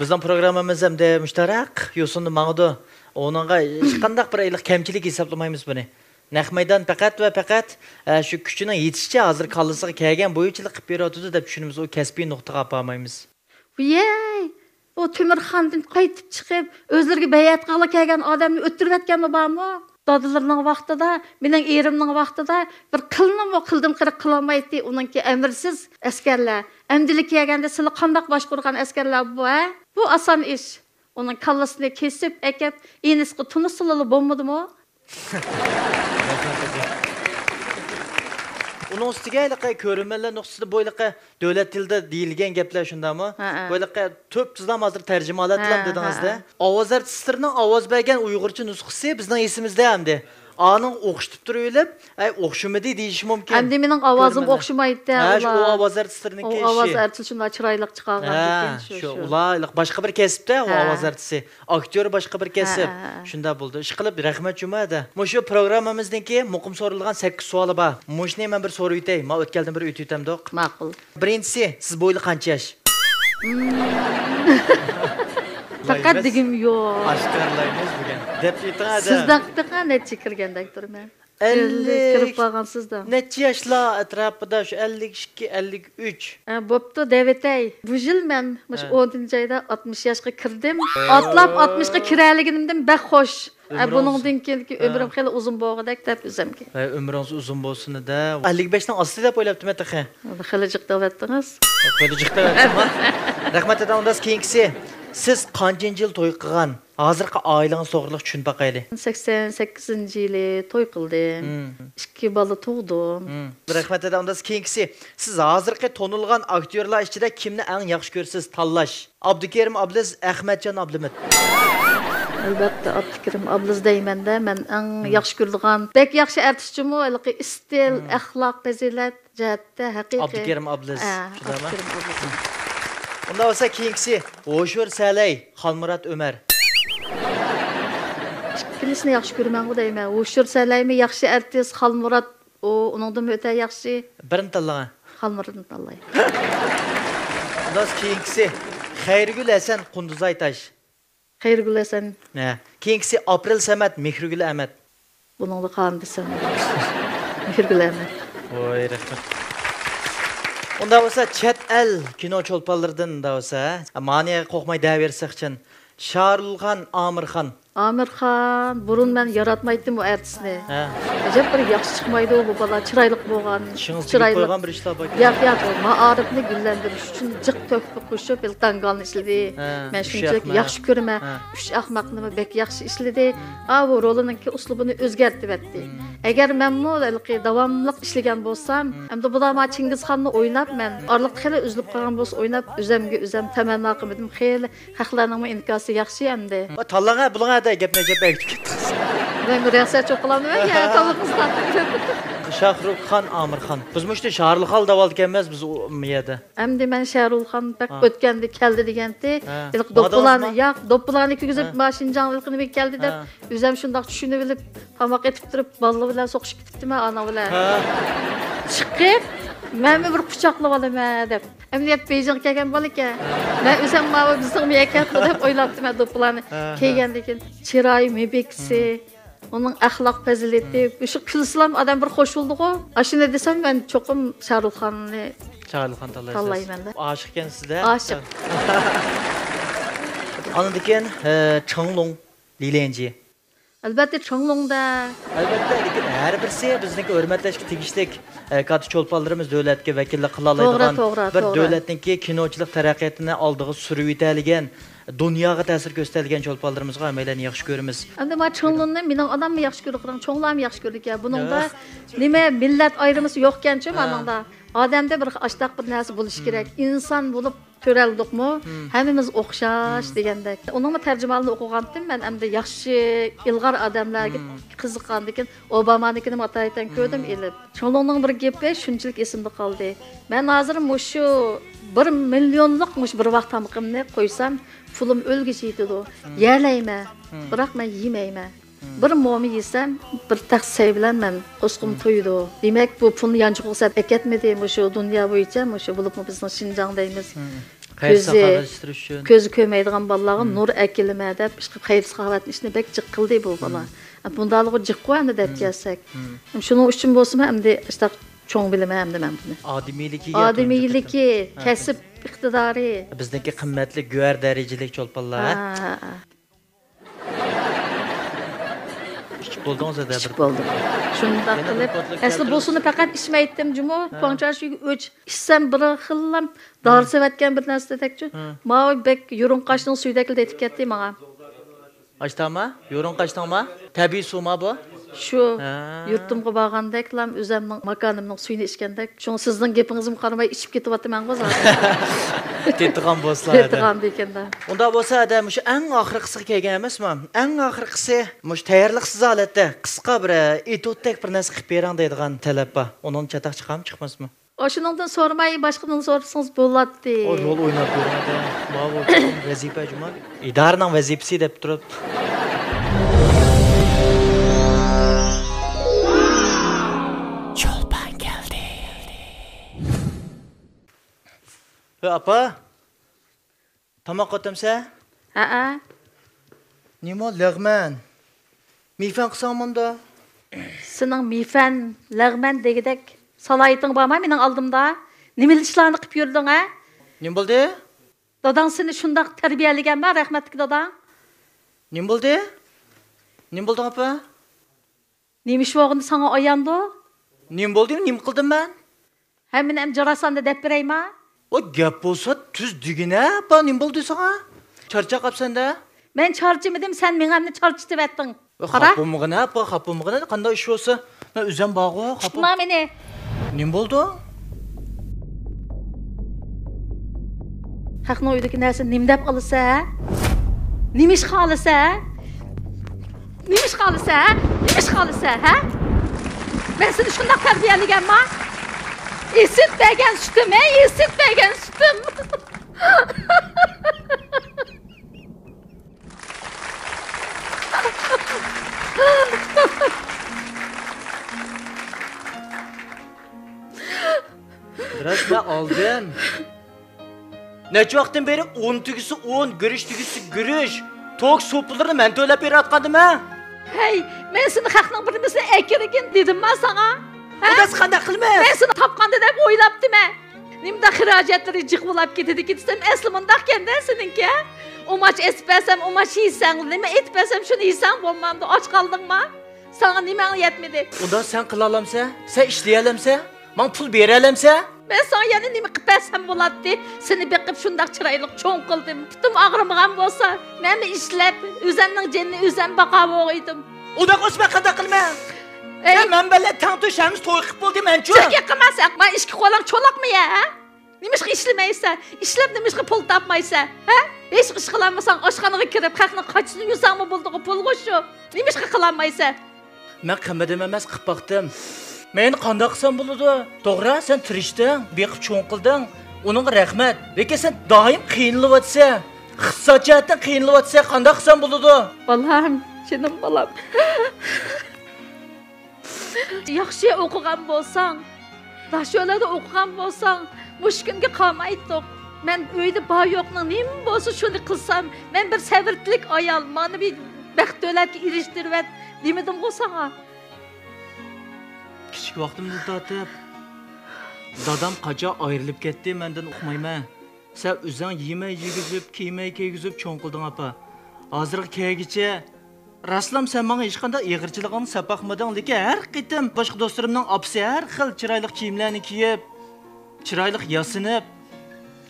بىزنىڭ پروگراممىمىز ئەمدى مۇشتەرەق يوسۇندا ماڭىدۇ. ئۇنىڭغا ھېچقانداق بىر ئېنىق كەمچىلىك ھېسابلىمايمىز بۇنى. نەق مەيدان پەقەت ۋە پەقەت، ئە، شۇ كۈچىنىڭ يېتىشىچە ھازىر كاللىسىغا كەلگەن بويىچىلا قىلىپ بېرىۋاتىدۇ دەپ چۈشىنىمىز. ئۇ كەسپىي نۇقتىغا ئاپارمايمىز. ۋىيەي! ئۇ تۆمۈرخانىدىن قايتىپ چىقىپ، ئۆزلىرىگە بەيئەت قىلغىلى كەلگەن ئادەمنى ئۆلتۈرۈۋەتكەنمۇ بارمۇ؟ دادىلىرىنىڭ ۋاقتىدا، مېنىڭ ئېرىمنىڭ ۋاقتىدا بىر قىلنىمۇ قىلدىن قىرىق قىلالمايتتى ئۇنىڭكى ئەمىرسىز ئەسكەرلەر. ئەمدىلىك كەلگەندە سىلەر قانداق باشقۇرغان ئەسكەرلەر بۇ، ھە؟ بۇ ئاسان ئىش. ئۇنىڭ كاللىسىنى كېسىپ ئەكەپ، ئىنىسقا تونۇتسىلىلا بولمىدىمۇ؟ ئۇنىڭ ئۈستىگە ھېلىقى كۆرۈرمەنلەر نۇقتىسىدا بۇ ھېلىقى دۆلەت تىلىدا دېيىلگەن گەپلەر شۇنداقمۇ؟ ھەئە. بۇ ھېلىقى تۈپ تۈزلەم ھازىر تەرجىمىھالەتلەم ھە، دېدىڭىز-دە. ھە. ئاۋاز ئارتىسلىرىنىڭ ئاۋاز بەرگەن ئۇيغۇرچە نۇسخىسى بىزنىڭ ئېسىمىزدە ئەمدى. ئانىڭ ئوخشىتىپ تۇرۇۋېلىپ، ئەي، ئوخشىمىدى دېيىشى مۇمكىن. ئەمدى مېنىڭ ئاۋازىم كۆرۈرمەنلەر. ئوخشىمايتتى، ھە، شۇ ئۇلار. ئۇ ئاۋاز ئارتىسلىرىنىڭكى ئۇ ئاۋاز ئىشى. ئارتىسى شۇنداق چىرايلىق چىقارغاندىكىن، ھە، شۇ، شۇ، شۇ. ئۇلار باشقا بىر كەسىپتە، ئۇ ھە. ئاۋاز ئارتىسى. ئاكتيور باشقا بىر كەسىپ. ھە، ھە، ھە. شۇنداق بولدى. ئىشقىلىپ، رەھمەت جۇما ھەدە. مۇشۇ پروگراممىمىزنىڭكى مۇقىم سورىلىدىغان سەككىز سوئالى بار. مۇشۇنى مەن بىر سورىۋېتەي. ما ئۆتكەلدىن بىر ئۆتۈۋېتەمدۇق. ماقۇل. بىرىنچىسى، سىز بويلۇق قانچە ياش؟ مم. پەقەت دېگۈم يوق. ئاشكارىلايمىز بۈگۈن. دەپ ئېيتىڭ ھەدە. سىزدەك تېخى نەچچە كىرگەندەك تۇرىمەن. ئەللىك كىرىپ قالغانسىز-دە. نەچچە ياشلار ئەتراپىدا، شۇ ئەللىك ئىككى، ئەللىك ئۈچ. ھە، بوپتۇ، دەۋېتەي. بۇ يىل مەن مۇشۇ ھە. ئونىنچى ئايدا ئاتمىش ياشقا كىردىم. ئاتلاپ ئاتمىشقا كىرەلىگىنىمدىن بەك خوش. ھە، ئۆمرىڭىز بۇنىڭدىن كېيىنكى ھە. ئۆمرۈم خېلى ئۇزۇن بولغۇدەك دەپ ئۆزۈمگە. ھە، ئۆمرىڭىز ئۇزۇن بولسۇن-دە. ئەللىك بەشنىڭ ئاستى دەپ ئويلاپتىمەن تېخى. خېلى جىق دەۋەتتىڭىز. خېلى جىق دەۋەتتىڭىز. رەھمەت، دادا. ئۇنداس كېيىنكىسى. سىز قانچىنچى يىل توي قىلغان؟ ھازىرقى ئائىلىڭىز توغرىلىق چۈشىنىپ باقايلى. سەكسەن سەككىزىنچى يىلى توي قىلدىم. مم. ئىككى بالا تۇغدۇم. مم. رەھمەت، دادا. ئۇنداس كېيىنكىسى. سىز ھازىرقى تونۇلغان ئاكتيورلار ئىچىدە كىمنى ئەڭ ياخشى كۆرىسىز؟ تاللاش. ئابدۇكېرىم ئابلىز، ئەخمەتجان ئابلىمىت. ئەلۋەتتە، ئابدۇكېرىم ئابلىز دەيمەن-دە، مەن ئەڭ مم. ياخشى كۆرىدىغان، بەك ياخشى ئارتىسچىمۇ، ھېلىقى ئىستىل، مم. ئەخلاق، پەزىلەت جەھەتتە ھەقىقىي. ئابدۇكېرىم ئابلىز. ھە، شۇنداقمۇ؟ ئابدۇكېرىم ئابلىز. ئۇنداق بولسا كېيىنكىسى، ھوشۇر سەلەي، خالمۇرات ئۆمەر. ئىككىلىسىنى ياخشى كۆرىمەنغۇ دەيمەن. ھوشۇر سەلەيمۇ ياخشى ئارتىس، خالمۇرات ئۇ، ئۇنىڭدىنمۇ ئۆتە ياخشى. بىرنى تاللاڭ. خالمۇراتنى تاللاي. ئۇنداق كېيىنكىسى، خەيرىگۈل ھەسەن، قۇندۇزاي تاش. خەيرىگۈل ھەسەن. ھە. كېيىنكىسى، ئاپرېل سەمەت، مېھرىگۈل ئەمەت. بۇنىڭدا قالدى دېسەم. مېھرىگۈل ئەمەت. ۋاي، رەھمەت. ئۇنداق بولسا، چەت ئەل كىنو چولپانلىرىدىن ئۇنداق بولسا، مانى قورقماي دەۋەرسەكچىن. شارۇلخان، ئامىرخان. ئامىرخان، بۇرۇن مەن ياراتمايتتىم ئۇ ئارتىسنى. ھە. ئەجەب بىر ياخشى چىقمايدۇ بۇ بالا، چىرايلىق بولغان. چىڭىز چىرايلىق. قويغان بىر ئىشلار بار. ياق، ياق، مائارىپنى گۈللەندۈرۈش ئۈچۈن جىق تۆھپە قوشۇپ، ھېلىقى داڭگالنى ئىشلىدى. ھە، مەن ئۈچ شۇنچىلىك ئەخمەق. ياخشى كۆرىمەن. ھە. ئۈچ ئەخمەقنىمۇ بەك ياخشى ئىشلىدى. ھە. ئا، بۇ رولىنىڭكى ئۇسلۇبىنى ئۆزگەرتىۋەتتى. ھە. ئەگەر مەنمۇ ھېلىقى داۋاملىق ئىشلىگەن بولسام، ھە. ئەمدى بۇلار ما چىڭگىزخاننى ئويناپ، مەن ئارىلىقتا خېلى ئۈزۈلۈپ قالغان بولسا ئويناپ، ئۆزەمگە ئۆزەم تەمەننا قىلمىدىم. خېلى خەقلەرنىڭمۇ ئىنكاسى ياخشى ئەمدى. ۋە تاللاڭ ھە، بۇلىڭ ھە دە، گەپنى ئەجەب ئەگىتىپ كەتتىڭىز. مەن رىياسەتچى قىلالمىدىم يا، تاللىقىڭىزغا. شاھرۇخخان، ئامىرخان. بىز مۇشۇ شارۇلخان دەۋالىدىكەنمىز بىز ئۇ يەردە. ئەمدى مەن شارۇلخان بەك ھا. ئۆتكەندە كەلدى دېگەنتى. ھا. ھېلىقى دوپپىلارنى، ماڭدىڭىزمۇ؟ ياق، دوپپىلارنى كىيگۈزۈپ، ھا. ما شىنجاڭلىقىنى بىر كەلدى دەپ، ھا. ئۆزۈم شۇنداق چۈشىنىۋېلىپ، تاماق ئېتىپ تۇرۇپ، بالىلار بىلەن سوقۇشۇپ كېتىپتىمەن ئانا بىلەن. ھا. چىقىپ، مەنمۇ بىر قۇچاقلاپ ئالىمەن دەپ. ئەمدى بېيجىڭغا كەلگەن بالىكەن. مەن ئۆزۈم ماۋۇ بىزنىڭ مەملىكەتمۇ دەپ ئويلاپتىمەن دوپپىلارنى. ھە، ھە. كىيگەندىن كېيىن چىراي مىمىكىسى، ھىم. ئۇنىڭ ئەخلاق پەزىلىتى، ھىم. شۇ كۈلسىلام ئادەم بىر خوش بولىدىغۇ. ئاشۇنى دېسەم مەن چوقۇم شارۇلخاننى شارۇلخان تاللايسىز. تاللايمەن-دە. ئاشىق ئىكەنسىز-دە. ئاشىق. ئاندىن كېيىن، ھە، چېڭلۇڭ، لىليەنجى. ئەلۋەتتە، چېڭلۇڭدا. ئەلۋەتتە، لېكىن ھەر بىرسى بىزنىڭكى ھۆرمەتلەشكە تېگىشلىك، ئە، كاتتا چولپانلىرىمىز دۆلەتكە ۋەكىللىك قىلالايدىغان، توغرا، بىر توغرا. دۆلەتنىڭكى كىنوچىلىق تەرەققىياتىنى ئالدىغا سۈرۈۋېتەلىگەن، دۇنياغا تەسىر كۆرسىتەلىگەن چولپانلىرىمىزغا ھەممەيلەن ياخشى كۆرىمىز. ئەمدى ما چېڭلۇڭنى مېنىڭ ئاناممۇ ياخشى كۆرىدۇ، قاراڭ، چوڭلارمۇ ياخشى كۆرىدىكەن. بۇنىڭدا ھە. نېمە مىللەت ئايرىمىسى يوقكەنچۇ ھە. مانىڭدا. ئادەمدە بىر ئاشتاق بىر نەرسە بولۇشى مم. كېرەك. ئىنسان بولۇپ تۆرەلدۇقمۇ، مم. ھەممىمىز ئوخشاش مم. دېگەندەك. ئۇنىڭمۇ تەرجىمانىنى ئوقۇغانتىم مەن، ئەمدى ياخشى ئىلغار ئادەملەرگە مم. قىزىققاندىكىن ئوبامانىڭكىنىمۇ ئاتايىتەن كۆردۈم مم. ئېلىپ. چوڭلۇڭنىڭ بىر گېپى شۇنچىلىك ئېسىمدە قالدى. مەن ھازىر مۇشۇ بىر مىليونلۇق مۇشۇ بىر ۋاق تامىقىمنى قويسام، پۇلۇم ئۆلگۈچە يېتىدۇ. مم. يەلەيمەن، مم. بىراق مەن يېمەيمەن. بىر موما يېسەم، بىر تەخسە سەي بىلەن مەن قورسىقىم مم. تويىدۇ. دېمەك، بۇ پۇلنى يانچۇقىغا سەپ ئەكەتمىدى. مۇشۇ دۇنيا بويىچە، مۇشۇ بولۇپمۇ بىزنىڭ شىنجاڭ دەيمىز. مم. كۆزى، خەير-ساخاۋەتلەشتۈرۈش ئۈچۈن. كۆزى كۆرمەيدىغان بالىلارغا مم. نۇر ئەكېلىمە دەپ، ئىشقىلىپ خەير-ساخاۋەتنىڭ ئىشىنى بەك جىق قىلدى بۇ بالا. مم. بۇنداقلىقى جىق قوي ئەمدى دەپ مم. كەلسەك. مم. شۇنىڭ ئۈچۈن بولسىمۇ ئەمدى ئىشتاق چوڭ بىلىمەن ئەمدى مەن بۇنى. ئادىمىيلىكىگە ئادىمىيلىكى، ھە. كەسىپ ئىقتىدارى. بىزنىڭكى قىممەتلىك گۆھەر دەرىجىلىك چولپانلار، ھە؟ ھە، ھە، ھە. ئىچىپ بولدىڭىز ھەدە بىر. ئىچىپ بولدۇم. شۇنداق قىلىپ، ئەسلى بۇ سۇنى پەقەت ئىچمەيتتىم جۇمۇ، ھە. پاڭچاشۈيگە ئۆچ. ئىچسەم بىر خىللا دارى سېۋەتكەن بىر نەرسىدەكچۇ. ھە. ماۋۇ بەك يۇرۇن قاشنىڭ سۈيىدەكلا دېتىپ كەتتى ماڭا. ئاشتاما؟ يۇرۇن قاشتاڭما؟ تەبىئىي سۇما بۇ؟ شۇ ھە. يۇرتۇمغا بارغاندەكلا ئۆزەمنىڭ ماكانىمنىڭ سۈيىنى ئىچكەندەك. شۇڭا سىزنىڭ گېپىڭىزگە قارىماي ئىچىپ كېتىۋاتىمەنغۇ زادى. تېتىغان بولسىلا ھەدە. تېتىغان بىكىندا. ئۇنداق بولسا ھەدە مۇشۇ ئەڭ ئاخىرقىسىغا كەلگەن ئەمەسمۇ؟ ئەڭ ئاخىرقىسى مۇشۇ تەييارلىقسىز ھالەتتە قىسقا بىر، ئە، ئېتيۇدتەك بىر نەرسە قىلىپ بېرىڭ دەيدىغان تەلەپ بار. ئۇنىڭدىن چاتاق چىقارمۇ چىقماسمۇ؟ ئاشۇنىڭدىن سورىماي باشقىدىن سورىسىڭىز بولاتتى. ئۇ رول ئويناپ بېرىڭ ھەدە. ماۋۇ چوقۇم ۋەزىپە جۇما. ئىدارىنىڭ ۋەزىپىسى دەپ تۇرۇپ. چولپان كەلدى. ھە، ئاپا. تاماق قاتامسە؟ ھەئە. نېمە لەغمەن؟ مېيفەن قىلساڭ ماندا. سېنىڭ مىفەن، لەغمەن دېگۈدەك سالاھىيىتىڭ بارمۇ مېنىڭ ئالدىمدا؟ نېمە ئىشلارنى قىلىپ يۈردۈڭ، ھە؟ نېمە بولدى؟ داداڭ سېنى شۇنداق تەربىيەلىگەنما، رەھمەتلىك داداڭ؟ نېمە بولدى؟ نېمە بولدى، ئاپا؟ نېمە ئىش بولغىنى ساڭا ئاياندۇ؟ نېمە بولدى؟ نېمە قىلدىم مەن؟ ھەممىنى ئەمدى جاراساندا دەپ بېرەيما؟ ئۇ گەپ بولسا تۈز دېگىنە، ئاپا، نېمە بولدى ساڭا؟ چارچاپ قاپسەن-دە. مەن چارچىمىدىم، سەن مېڭەمنى چارچىتىۋەتتىڭ. ئۆ، قارا. خاپا بولمىغىنە، ئاپا، خاپا بولمىغىنە، قانداق ئىش بولسا. مەن ئۆزۈم بارغۇ، خاپا. تۇتما مېنى. نېمە بولدى؟ خەقنىڭ ئۆيىدىكى نەرسىنى نېمە دەپ ئالىسەن، ھە؟ نېمە ئىشقا ئالىسەن، ھە؟ نېمە ئىشقا ئالىسەن، ھە؟ نېمە ئىشقا ئالىسەن، ھە؟ مەن سېنى شۇنداق تەربىيەلىگەنما؟ ئېسىت بەرگەن سۈتۈم، ھەي، ئېسىت بەرگەن سۈتۈم. بىراز مەن ئالدىم. نەچچە ۋاقىتتىن بېرى ئۇن تۈگىسە ئۇن، گۈرۈچ تۈگىسە گۈرۈچ، توك سۇپىلىرىنى مەن تۆلەپ بېرىۋاتقاندىمەن. ھەي، مەن سېنى خەقنىڭ بىرىمىسىنى ئەكىرگىن دېدىمما ساڭا؟ ھە؟ ئۇندا سىز قانداق قىلىمىز؟ مەن سېنى تاپقاندا دەپ ئويلاپتىمەن. نېمىداق خىراجەتلىرى جىق بولاپ كېتىدىكى دېسەم، ئەسلى مۇنداق ئىكەن-دە سېنىڭكى. ئۇماچ ئېتىپ بەرسەم، ئۇماچ يېسەڭ، نېمە ئېتىپ بەرسەم، شۇنى يېسەڭ بولمامدۇ؟ ئاچ قالدىڭما؟ ساڭا نېمەڭ يەتمىدى؟ ئۇندا سەن قىلالامسەن؟ سەن ئىشلىيەلەمسەن؟ ماڭا پۇل بېرەلەمسەن؟ مەن ساڭا يەنە نېمە قىلىپ بەرسەم بولاتتى؟ سېنى بېقىپ شۇنداق چىرايلىق چوڭ قىلدىم. پۇتۇم ئاغرىمىغان بولسا، مەنمۇ ئىشلەپ، ئۆزەمنىڭ جېنىنى ئۆزەم باقاۋۇغىيدىم. ئۇنداق بولسا مەن قانداق قىلىمەن؟ ئەي. يا مەن بىلەن تەڭتۇش ھەممىسى توي قىلىپ بولدى، مەنچۇ؟ چىرىكى قىلماسەن، ما ئىككى قولۇڭ چولاقمۇ يا، ھە؟ نېمىشقا ئىشلىمەيسەن؟ ئىشلەپ نېمىشقا پۇل تاپمايسەن؟ ھە؟ ھېچ ئىش قىلالمىساڭ، ئاشخانىغا كىرىپ، خەقنىڭ قاچىسىنى يۇساڭمۇ بولىدىغۇ پۇلغۇ شۇ. نېمىشقا قىلالمايسەن؟ مەن قىلمىدىم ئەمەس، قىلىپ باقتىم. مەن قانداق قىلسام بولىدۇ؟ توغرا، سەن تىرىشتىڭ، بېقىپ چوڭ قىلدىڭ. ئۇنىڭغا رەھمەت. لېكىن سەن دائىم قىينىلىۋاتىسەن. ئىقتىساد جەھەتتىن قىينىلىۋاتىسەن. قانداق قىلسام بولىدۇ؟ بالام، جېنىم بالام. ياخشى ئوقۇغان بولساڭ، داشۆلەدە ئوقۇغان بولساڭ، مۇشۇ كۈنگە قالمايتتۇق. مەن ئۆيدە بار يوقنىڭ نېمە بولسا شۇنى قىلسام، مەن بىر سەۋرتلىك ئايال، مانا بىر بەخت دۆلەتكە ئېرىشتۈرۈۋەت دېمىدىمغۇ ساڭا؟ كىچىك ۋاقتىمدىن تارتىپ دادام قاچان ئايرىلىپ كەتتى مەندىن ئۇقمايمەن. سەن ئۆزۈڭ يېمەي يېگۈزۈپ، كىيمەي كىيگۈزۈپ چوڭ قىلدىڭ، ئاپا. ھازىرغا كەلگۈچە، راستلام سەن ماڭا ھېچقانداق ئېغىرچىلىقىڭنى سەپ باقمىدىڭ، لېكىن ھەر قېتىم باشقا دوستلىرىمنىڭ ئاپىسى ھەر خىل چىرايلىق كىيىملەرنى كىيىپ، چىرايلىق ياسىنىپ،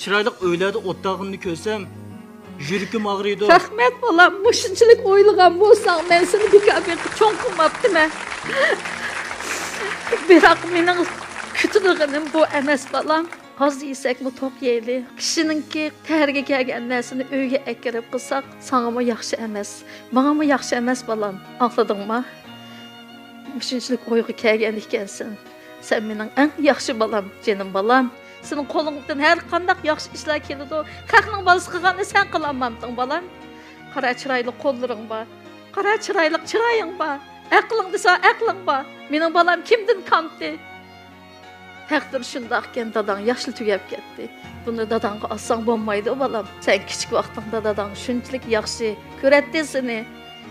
چىرايلىق ئۆيلەردە ئولتۇرغىنىنى كۆرسەم، يۈرىكىم ئاغرىيدۇ. رەھمەت، بالام، مۇشۇنچىلىك ئويلىغان بولساڭ، مەن سېنى بىكار بېقىپ چوڭ قىلماپتىمەن. بىراق مېنىڭ كۈتىدىغىنىم بۇ ئەمەس، بالام. ئاز يېسەكمۇ توق يەيلى. كىشىنىڭكى تەرگە كەلگەن نەرسىنى ئۆيگە ئەكىرىپ قىلساق، ساڭىمۇ ياخشى ئەمەس، ماڭىمۇ ياخشى ئەمەس، بالام. ئاڭلىدىڭما؟ مۇشۇنچىلىك ئويغا كەلگەن ئىكەنسەن. سەن مېنىڭ ئەڭ ياخشى بالام، جېنىم بالام. سېنىڭ قولۇڭدىن ھەر قانداق ياخشى ئىشلار كېلىدۇ. خەقنىڭ بالىسى قىلغاننى سەن قىلالمامتىڭ، بالام. قارا چىرايلىق قوللىرىڭ بار. قارا چىرايلىق چىرايىڭ بار. ئەقلىڭ دېسە ئەقلىڭ بار. مېنىڭ بالام كىمدىن كامتى؟ تەقدىر شۇنداقكەن، داداڭ ياشلا تۈگەپ كەتتى. بۇنى داداڭغا ئالساڭ بولمايدۇ، بالام. سەن كىچىك ۋاقتىڭدا داداڭ شۇنچىلىك ياخشى كۆرەتتى سېنى.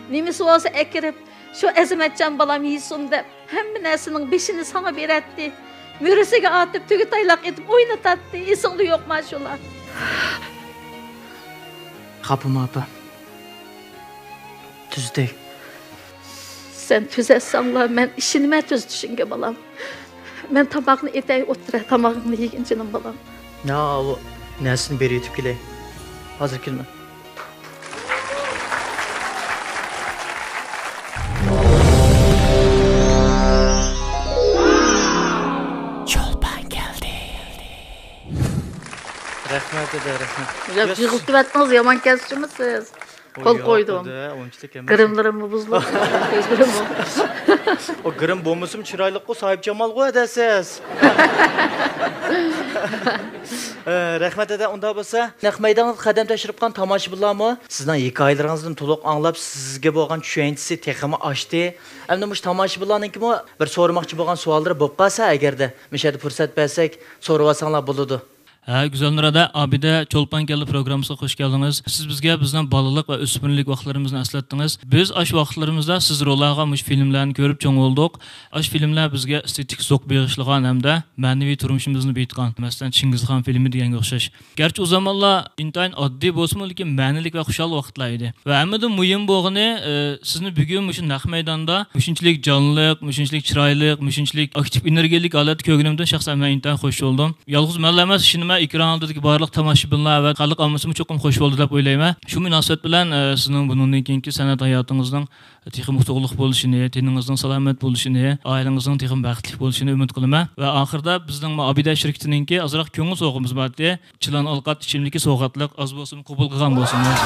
نېمىسى بولسا ئەكىرىپ، شۇ ئەزىمەتجان بالام يېسۇن دەپ، ھەممە نەرسىنىڭ بېشىنى ساڭا بېرەتتى. مۈرىسىگە ئارتىپ، تۆگە تايلاق ئېتىپ ئوينىتاتتى. ئېسىڭدە يوقما شۇلار؟ خاپىما، ئاپا. تۈزىتەي. سەن تۈزەتسەڭلا، مەن ئىشىنىمەن تۈزىتىشىڭگە، بالام. مەن تاماقنى ئېتەي، ئولتۇر، تامىقىڭنى يېگىن، جېنىم بالام. نا، ئۇ نەرسىنى بېرىۋېتىپ كېلەي. ھازىر كېلىمەن. چولپان كەلدى. رەھمەت، دەدە، رەھمەت. يا، يا، يىغلىتىۋەتتىڭىز، يامان كەسچىمۇ سىز؟ قول قويدۇم. ئۇنچىلىك ئەمەس. گىرىملىرىممۇ بۇزۇلۇپ، كۆزلىرىممۇ. ئۇ گىرىم بولمىسىمۇ چىرايلىققۇ، ساھىبجامالغۇ، ھەدەسىز. ئە، رەھمەت، دەدە، ئۇنداق بولسا. نەق مەيدانغا قەدەم تەشرىپ قىلغان تاماشىبىنلارمۇ سىزنىڭ ھېكايىلىرىڭىزدىن تولۇق ئاڭلاپ، سىزگە بولغان چۈشەنچىسى تېخىمۇ ئاشتى. ئەمدى مۇشۇ تاماشىبىنلارنىڭكىمۇ بىر سورىماقچى بولغان سوئاللىرى بولۇپ قالسا، ئەگەردە مۇشۇ يەردە پۇرسەت بەرسەك، سورىۋالساڭلار بولىدۇ. ھە، گۈزەلنۇر ھەدە، ئابىدە چولپان كەلدى پروگراممىسىغا خۇش كەلدىڭىز. سىز بىزگە بىزنىڭ بالىلىق ۋە ئۆسمۈرلۈك ۋاقىتلىرىمىزنى ئەسلەتتىڭىز. بىز ئاشۇ ۋاقىتلىرىمىزدا سىز رول ئالغان مۇشۇ فىلىملەرنى كۆرۈپ چوڭ بولدۇق. ئاشۇ فىلىملەر بىزگە ئېستېتىك زوق بېغىشلىغان ھەمدە مەنىۋى تۇرمۇشىمىزنى بېيىتقان. مەسىلەن، چىڭگىزخان فىلىمى دېگەنگە ئوخشاش. گەرچە ئۇ زامانلار ئىنتايىن ئاددىي بولسىمۇ، لېكىن مەنىلىك ۋە خۇشال ۋاقىتلار ئىدى. ۋە ھەممىدىن مۇھىم بولغىنى، ئى، سىزنى بۈگۈن مۇشۇ نەق مەيداندا مۇشۇنچىلىك جانلىق، مۇشۇنچىلىك چىرايلىق، مۇشۇنچىلىك ئاكتىپ ئېنېرگىيەلىك ھالەتتە كۆرگىنىمدىن شەخسەن مەن ئىنتايىن خۇش بولدۇم. يالغۇز مەنلا ئەمەس، ئىشىنىمەن، ئېكران ئالدىدىكى بارلىق تاماشىبىنلار ۋە خەلق ئاممىسىمۇ چوقۇم خۇش بولدى دەپ ئويلايمەن. شۇ مۇناسىۋەت بىلەن، ئى، سىزنىڭ بۇنىڭدىن كېيىنكى سەنئەت ھاياتىڭىزنىڭ تېخىمۇ تۇغلۇق بولۇشىنى، تېنىڭىزنىڭ سالامەت بولۇشىنى، ئائىلىڭىزنىڭ تېخىمۇ بەختلىك بولۇشىنى ئۈمىد قىلىمەن. ۋە ئاخىردا بىزنىڭ ئابىدە شىركىتىنىڭكى ئازراق كۆڭۈل سوۋغىمىز بار ئىدى. چىلان ئالقات ئىچىملىكى سوۋغاتلىق ئاز بولسىمۇ قوبۇل قىلغان بولسىڭىز.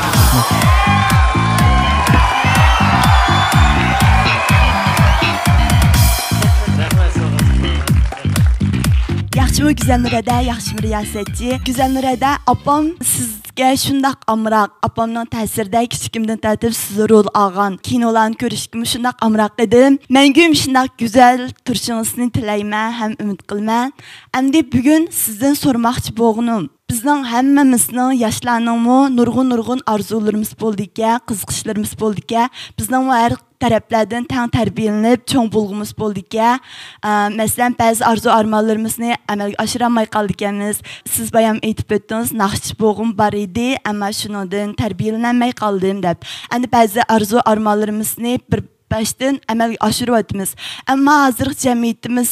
ياخشىمۇ گۈزەلنۇر ھەدە، ياخشىمۇ رىياسەتچى؟ گۈزەلنۇر ھەدە، ئاپام سىزگە شۇنداق ئامراق، ئاپامنىڭ تەسىرىدە كىچىكىمدىن تارتىپ سىز رول ئالغان كىنولارنى كۆرۈشكىمۇ شۇنداق ئامراق ئىدىم. مەڭگۈ مۇشۇنداق گۈزەل تۇرۇشىڭىزنى تىلەيمەن ھەم ئۈمىد قىلىمەن. ئەمدى بۈگۈن سىزدىن سورىماقچى بولغىنىم، بىزنىڭ ھەممىمىزنىڭ، ياشلارنىڭمۇ نۇرغۇن، نۇرغۇن ئارزۇلىرىمىز بولىدىكەن، قىزىقىشلىرىمىز بولىدىكەن. بىزنىڭمۇ ھەر تەرەپلەردىن تەڭ تەربىيەلىنىپ چوڭ بولغۇمىز بولىدىكەن. ئە، مەسىلەن، بەزى ئارزۇ ئارمانلىرىمىزنى ئەمەلگە ئاشۇرالماي قالىدىكەنمىز. سىز بايام ئېيتىپ ئۆتتىڭىز، ناخشىچى بولغۇم بار ئىدى، ئەمما شۇنىڭدىن تەربىيەلىنەلمەي قالدىم دەپ. ئەمدى بەزى ئارزۇ ئارمانلىرىمىزنى بىر باشتىن ئەمەلگە ئاشۇرۇۋاتىمىز. ئەمما ھازىرقى جەمئىيىتىمىز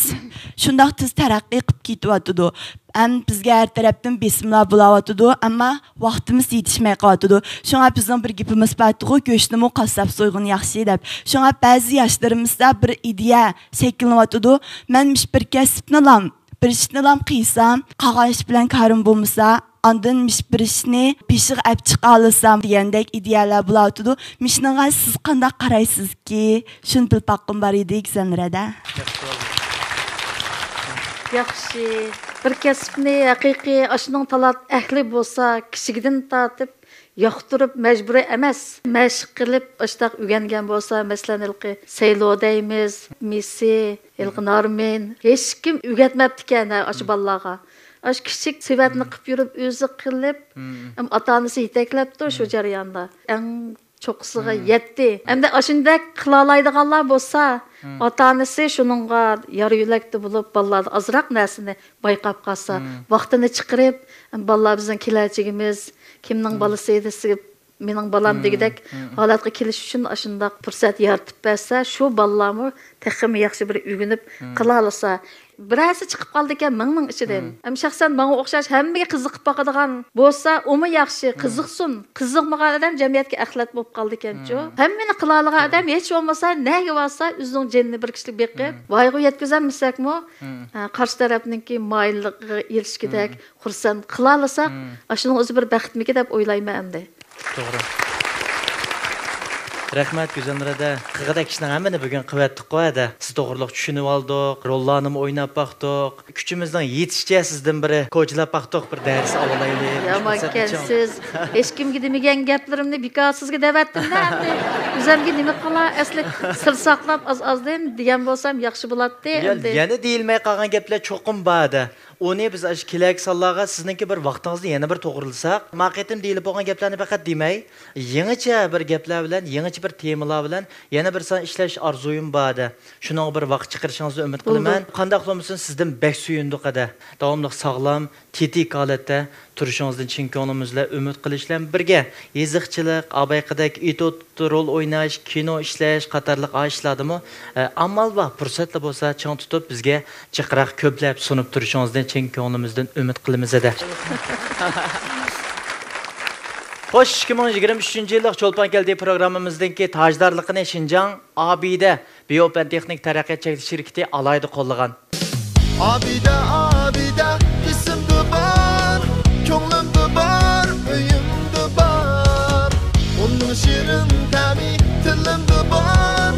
شۇنداق تېز تەرەققىي قىلىپ كېتىۋاتىدۇ. ھەم بىزگە ھەر تەرەپتىن بېسىملار بولاۋاتىدۇ، ئەمما ۋاقتىمىز يېتىشمەي قالىۋاتىدۇ. شۇڭا بىزنىڭ بىر گېپىمىز بارتىغۇ، «گۆشنىمۇ قاسساپ سويغىنى ياخشى» دەپ. شۇڭا بەزى ياشلىرىمىزدا بىر ئىدىيە شەكىللىنىۋاتىدۇ. مەن مۇشۇ بىر كەسىپنىلا بىر ئىشنىلام قىلسام، قالغان ئىش بىلەن كارىم بولمىسا، ئاندىن مىش بىر ئىشنى بېشىغا ئەپ چىقالىسام دېگەندەك ئىدىيەلەر بولۇۋاتىدۇ. مىشنىڭغا سىز قانداق قارايسىزكى؟ شۇنى بىلىپ باققۇم بار ئىدى، گۈزەلنۇر ھەدە. ياخشى. بىر كەسىپنى ھەقىقىي ئاشۇنىڭ تالانت ئەھلى بولسا، كىچىكىدىن تارتىپ ياقتۇرۇپ مەجبۇرىي ئەمەس، مەشىق قىلىپ ئاشۇنداق ئۆگەنگەن بولسا، مەسىلەن، ھېلىقى سەيلو دەيمىز، مىسى، ھېلىقى نارمىن، ھېچكىم ئۆگەتمەپتىكەن ھە، ئاشۇ بالىلارغا. ئاشۇ كىچىك سېۋەتنى قىپ يۈرۈپ، ئۆزى قىلىپ، ئاتا-ئانىسى يېتەكلەپتۇ شۇ جەرياندا. ئەڭ چوققىسىغا يەتتى. ئەمدى ئاشۇندەك قىلالايدىغانلار بولسا، ئاتا-ئانىسى شۇنىڭغا يار يۆلەكتە بولۇپ، بالىلاردا ئازراق نەرسىنى بايقاپ قالسا، ۋاقتىنى چىقىرىپ، بالىلار بىزنىڭ كېلەچىكىمىز، كىمنىڭ بالىسى دېسە، مېنىڭ بالام دېگۈدەك ھالەتكە كېلىش ئۈچۈن ئاشۇنداق پۇرسەت يارىتىپ بەرسە، شۇ بالىلارمۇ تېخىمۇ ياخشى بىر ئۆگىنىپ قىلالىسا. بىرەرسى چىقىپ قالىدىكەن مىڭنىڭ ئىچىدىن. ئەمما شەخسەن ماڭا ئوخشاش ھەممىگە قىزىقىپ باقىدىغان بولسا، ئۇمۇ ياخشى، قىزىقسۇن. قىزىقمىغان ئادەم جەمئىيەتكە ئەخلەت بولۇپ قالىدىكەنچۇ. ھەممىنى قىلالىغان ئادەم ھېچ بولمىسا نەگە بارسا ئۆزىنىڭ جېنىنى بىر كىشىلىك بېقىپ، ۋايغا يەتكۈزەلمىسەكمۇ، ھە، قارشى تەرەپنىڭكى مايىللىقىغا ئېرىشكۈدەك، خۇرسەن قىلالىساق، ئاشۇنىڭ ئۆزى بىر بەختمىكى دەپ ئويلايمەن ئەمدى. توغرا. رەھمەت، گۈزەلنۇر ھەدە. قىلغۇدەك ئىشنىڭ ھەممىنى بۈگۈن قىلىۋەتتۇققۇ ھەدە. سىز توغرىلىق چۈشىنىۋالدۇق، روللارنىمۇ ئويناپ باقتۇق. كۈچىمىزنىڭ يېتىشىچە سىزدىن بىر كوچىلاپ باقتۇق، بىر دەرس ئالالايلى. يامان ئىكەنسىز. ھېچكىمگە دېمىگەن گەپلىرىمنى بىكار سىزگە دەۋەتتىم-دە ئەمدى. ئۆزۈمگە نېمە قىلا، ئەسلى سىر ساقلاپ ئاز-ئازدىن دېگەن بولسام ياخشى بولاتتى ئەمدى. يەنە دېيىلمەي قالغان گەپلەر چوقۇم بار-دە. ئۇنى بىز ئاشۇ كېلەركى سانلارغا سىزنىڭكى بىر ۋاقتىڭىزنى يەنە بىر توغرىلىساق، ما قېتىم دېيىلىپ بولغان گەپلەرنى پەقەت دېمەي، يېڭىچە بىر گەپلەر بىلەن، يېڭىچە بىر تېمىلار بىلەن يەنە بىر سان ئىشلەش ئارزۇيۇم بار-دە. شۇنىڭغا بىر ۋاقىت چىقىرىشىڭىزنى ئۈمىد قىلىمەن. بولىدۇ. قانداقلا بولمىسۇن، سىزدىن بەك سۆيۈندۇق ھەدە. داۋاملىق ساغلام، تېتىك ھالەتتە تۇرۇشىڭىزدىن چىن كۆڭلىمىز بىلەن ئۈمىد قىلىش بىلەن بىرگە، يېزىقچىلىق، ئابايقىدەك ئېتيۇد رول ئويناش، كىنو ئىشلەش قاتارلىق ئاشۇلارنىمۇ، ئە، ئامال بار، پۇرسەتلا بولسا چىڭ تۇتۇپ، بىزگە جىقراق كۆپلەپ سۇنۇپ تۇرۇشىڭىزنى چىن كۆڭلىمىزدىن ئۈمىد قىلىمىز ھەدە. خوش، ئىككى مىڭ يىگىرمە ئۈچىنچى يىللىق چولپان كەلدى پروگراممىمىزنىڭكى تاجدارلىقىنى شىنجاڭ ئابىدە بىيوپەن تېخنىك تەرەققىيات چەكلىك شىركىتى ئالاھىدە قوللىغان. ئابىدە، ئابىدە، ئېسىمدە بار، كۆڭلۈمدە بار، ئۆيۈمدە بار. ئۇنىڭ شېرىن تەمى تىلىمدا بار،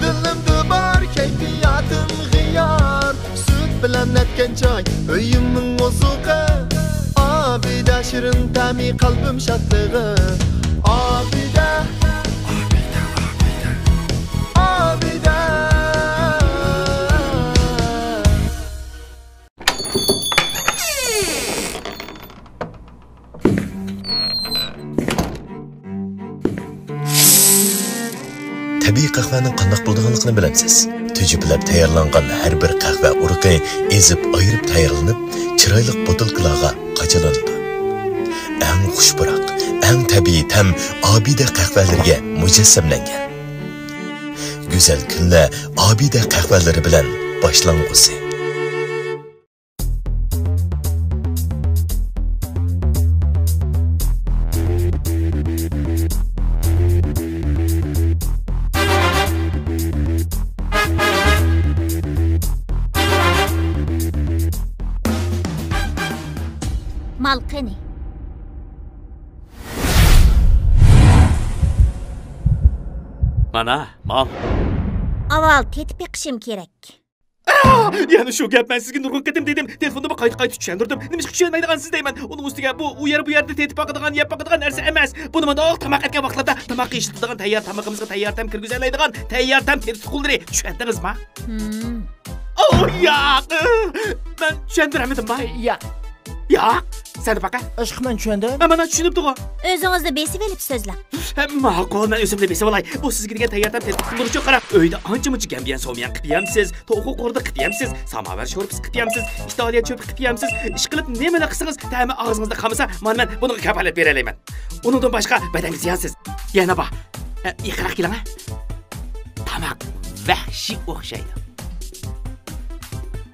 دىلىمدا بار، كەيپىياتىم غىيار. سۈت بىلەن نەتكەن چاي، ئۆيۈمنىڭ ئوزۇقى. ئابىدە، شېرىن تەمى، قەلبىم شادلىقى. ئابىدە، ئابىدە، ئابىدە. تەبىئىي قەھۋەنىڭ قانداق بولىدىغانلىقىنى بىلەمسىز؟ تۈجۈپىلەپ تەييارلانغان ھەر بىر قەھۋە ئۇرۇقى ئېزىپ ئايرىپ تەييارلىنىپ، چىرايلىق بوتۇلكىلارغا قاچىلىنىدۇ. ئەڭ خۇش پۇراق، ئەڭ تەبىئىي تەم ئابىدە قەھۋەلىرىگە مۇجەسسەملەنگەن. گۈزەل كۈنلەر ئابىدە قەھۋەلىرى بىلەن باشلانغۇسى. مال قېنى؟ مانا، مال. ئاۋۋال تېتىپ بېقىشىم كېرەك. يەنە شۇ گەپ، مەن سىزگە نۇرغۇن قېتىم دېدىم، تېلېفوندا قايتا-قايتا چۈشەندۈردۈم. نېمىشقا چۈشەنمەيدىغانسىز دەيمەن. ئۇنىڭ ئۈستىگە بۇ ئۇ يەر، بۇ يەردە تېتىپ باقىدىغان، يەپ باقىدىغان نەرسە ئەمەس. بۇ نېمانداق تاماق ئەتكەن ۋاقىتلاردا تاماققا ئىشلىتىدىغان تەييار تامىقىمىزغا تەييار تەم كىرگۈزەلەيدىغان تەييار تەم تېتىتقۇلىرى. چۈشەندىڭىزما؟ ھىم. ئو ياق! مەن چۈشەندۈرەلمىدىمما؟ ياق. ياق، سەن باقە. ئىشقىلىپ مەن چۈشەندىم. ھە، مانا چۈشىنىپتىغۇ. ئۆزىڭىزنى بېسىۋېلىپ سۆزلەڭ. ھە، ماقۇل، مەن ئۆزۈمنى بېسىۋالاي. بۇ سىزگە دېگەن تەييار تەم تېتىتقۇلىرىچۇ قاراڭ. ئۆيدە ئانچە-مۇنچە گەنبىيەن سوميان قىلىپ يەمسىز، توخۇ قورۇدى قىلىپ يەمسىز، ساماۋار شورپىسى قىلىپ يەمسىز، ئىتالىيە چۆپى قىلىپ يەمسىز. ئىشقىلىپ نېمىلا قىلسىڭىز، تەمى ئاغزىڭىزدا قالمىسا، مانا مەن بۇنىڭغا كاپالەت بېرەلەيمەن. ئۇنىڭدىن باشقا بەدەنگە زىيانسىز. يەنە بار. ھە، يېقىنراق كېلىڭە. تاماق ۋەھشىي ئوخشايدۇ.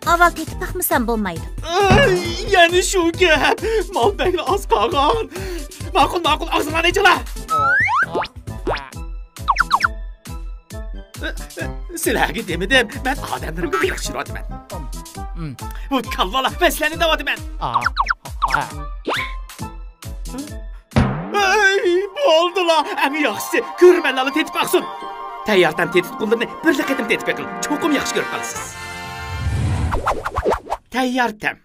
ئاۋۋال تېتىپ باقمىسام بولمايدۇ. ئەي، يەنە شۇ گەپ. مال بەكلا ئاز قالغان. ماقۇل، ماقۇل، ئاغزىڭلارنى ئېچىڭلار. سىلەرگە دېمىدىم، مەن ئادەملىرىمگە ياخشى يۈرۈۋاتىمەن. بۇ كاللالار، مەن سىلەرنى دەۋاتىمەن. ئەي، بولدىلا، ئەڭ ياخشىسى، كۆرۈرمەنلەرلا تېتىپ باقسۇن. تەييار تەم تېتىتقۇلىرىنى بىرلا قېتىم تېتىپ بېقىڭ، چوقۇم ياخشى كۆرۈپ قالىسىز. تەييار تەم.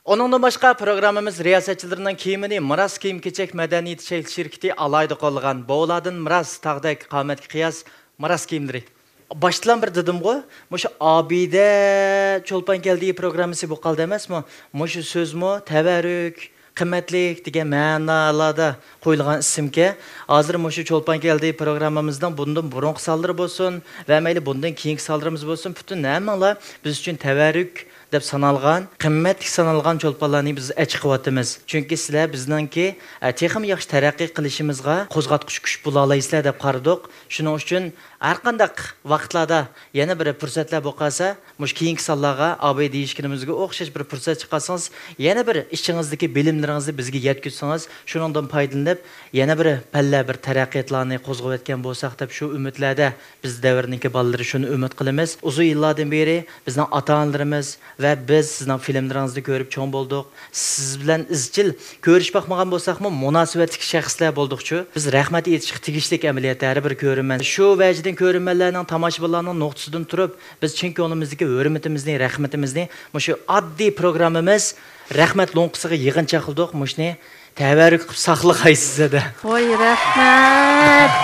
ئۇنىڭدىن باشقا، پروگراممىمىز رىياسەتچىلىرىنىڭ كىيىمىنى مىراس كىيىم-كېچەك مەدەنىيىتى شەكلى شىركىتى ئالاھىدە قوللىغان. بوۋلاردىن مىراس، تاغدەك قامەتكە قىياس مىراس كىيىملىرى. باشتىلان بىر دېدىمغۇ، مۇشۇ ئابىدە چولپان كەلدى پروگراممىسى بولۇپ قالدى ئەمەسمۇ؟ مۇشۇ سۆزمۇ تەۋەررۈك، قىممەتلىك دېگەن مەنىلەردە قويۇلغان ئىسىمكەن. ھازىر مۇشۇ چولپان كەلدى پروگراممىمىزنىڭ بۇندىن بۇرۇنقى سانلىرى بولسۇن ۋە مەيلى بۇندىن كېيىنكى سانلىرىمىز بولسۇن، پۈتۈن ھەممىڭلار بىز ئۈچۈن تەۋەررۈك دەپ سانالغان، قىممەتلىك سانالغان چولپانلارنى بىز ئەچىقىۋاتىمىز. چۈنكى سىلەر بىزنىڭكى، ئە، تېخىمۇ ياخشى تەرەققىي قىلىشىمىزغا قوزغاتقۇچ كۈچ بولالايسىلەر دەپ قارىدۇق. شۇنىڭ ئۈچۈن ھەرقانداق ۋاقىتلاردا يەنە بىر پۇرسەتلەر بولۇپ قالسا، مۇشۇ كېيىنكى سانلارغا ئاباي دېيىشكىنىمىزگە ئوخشاش بىر پۇرسەت چىقارسىڭىز، يەنە بىر ئىچىڭىزدىكى بىلىملىرىڭىزنى بىزگە يەتكۈزسىڭىز، شۇنىڭدىن پايدىلىنىپ، يەنە بىر پەللە، بىر تەرەققىياتلارنى قوزغىۋەتكەن بولساق دەپ شۇ ئۈمىدلەردە بىز دەۋرنىڭكى بالىلىرى شۇنى ئۈمىد قىلىمىز. ئۇزۇن يىللاردىن بېرى بىزنىڭ ئاتا-ئانىلىرىمىز ۋە بىز سىزنىڭ فىلىملىرىڭىزنى كۆرۈپ چوڭ بولدۇق. سىز بىلەن ئىزچىل كۆرۈشۈپ باقمىغان بولساقمۇ، مۇناسىۋەتلىك شەخسلەر بولدۇقچۇ. بىز رەھمەت ئېيتىشقا تېگىشلىك ئەمەلىيەتتە ھەر بىر كۆرۈرمەن. شۇ ۋەجىدىن كۆرۈرمەنلەرنىڭ، تاماشىبىنلارنىڭ نۇقتىسىدىن تۇرۇپ، بىز چىن كۆڭلىمىزدىكى ھۆرمىتىمىزنى، رەھمىتىمىزنى مۇشۇ ئاددىي پروگراممىمىز رەھمەت لوڭقىسىغا يىغىنچاقلىدۇق. مۇشۇنى تەۋەررۈك قىلىپ ساقلىغايسىز زادى. ۋاي، رەھمەت.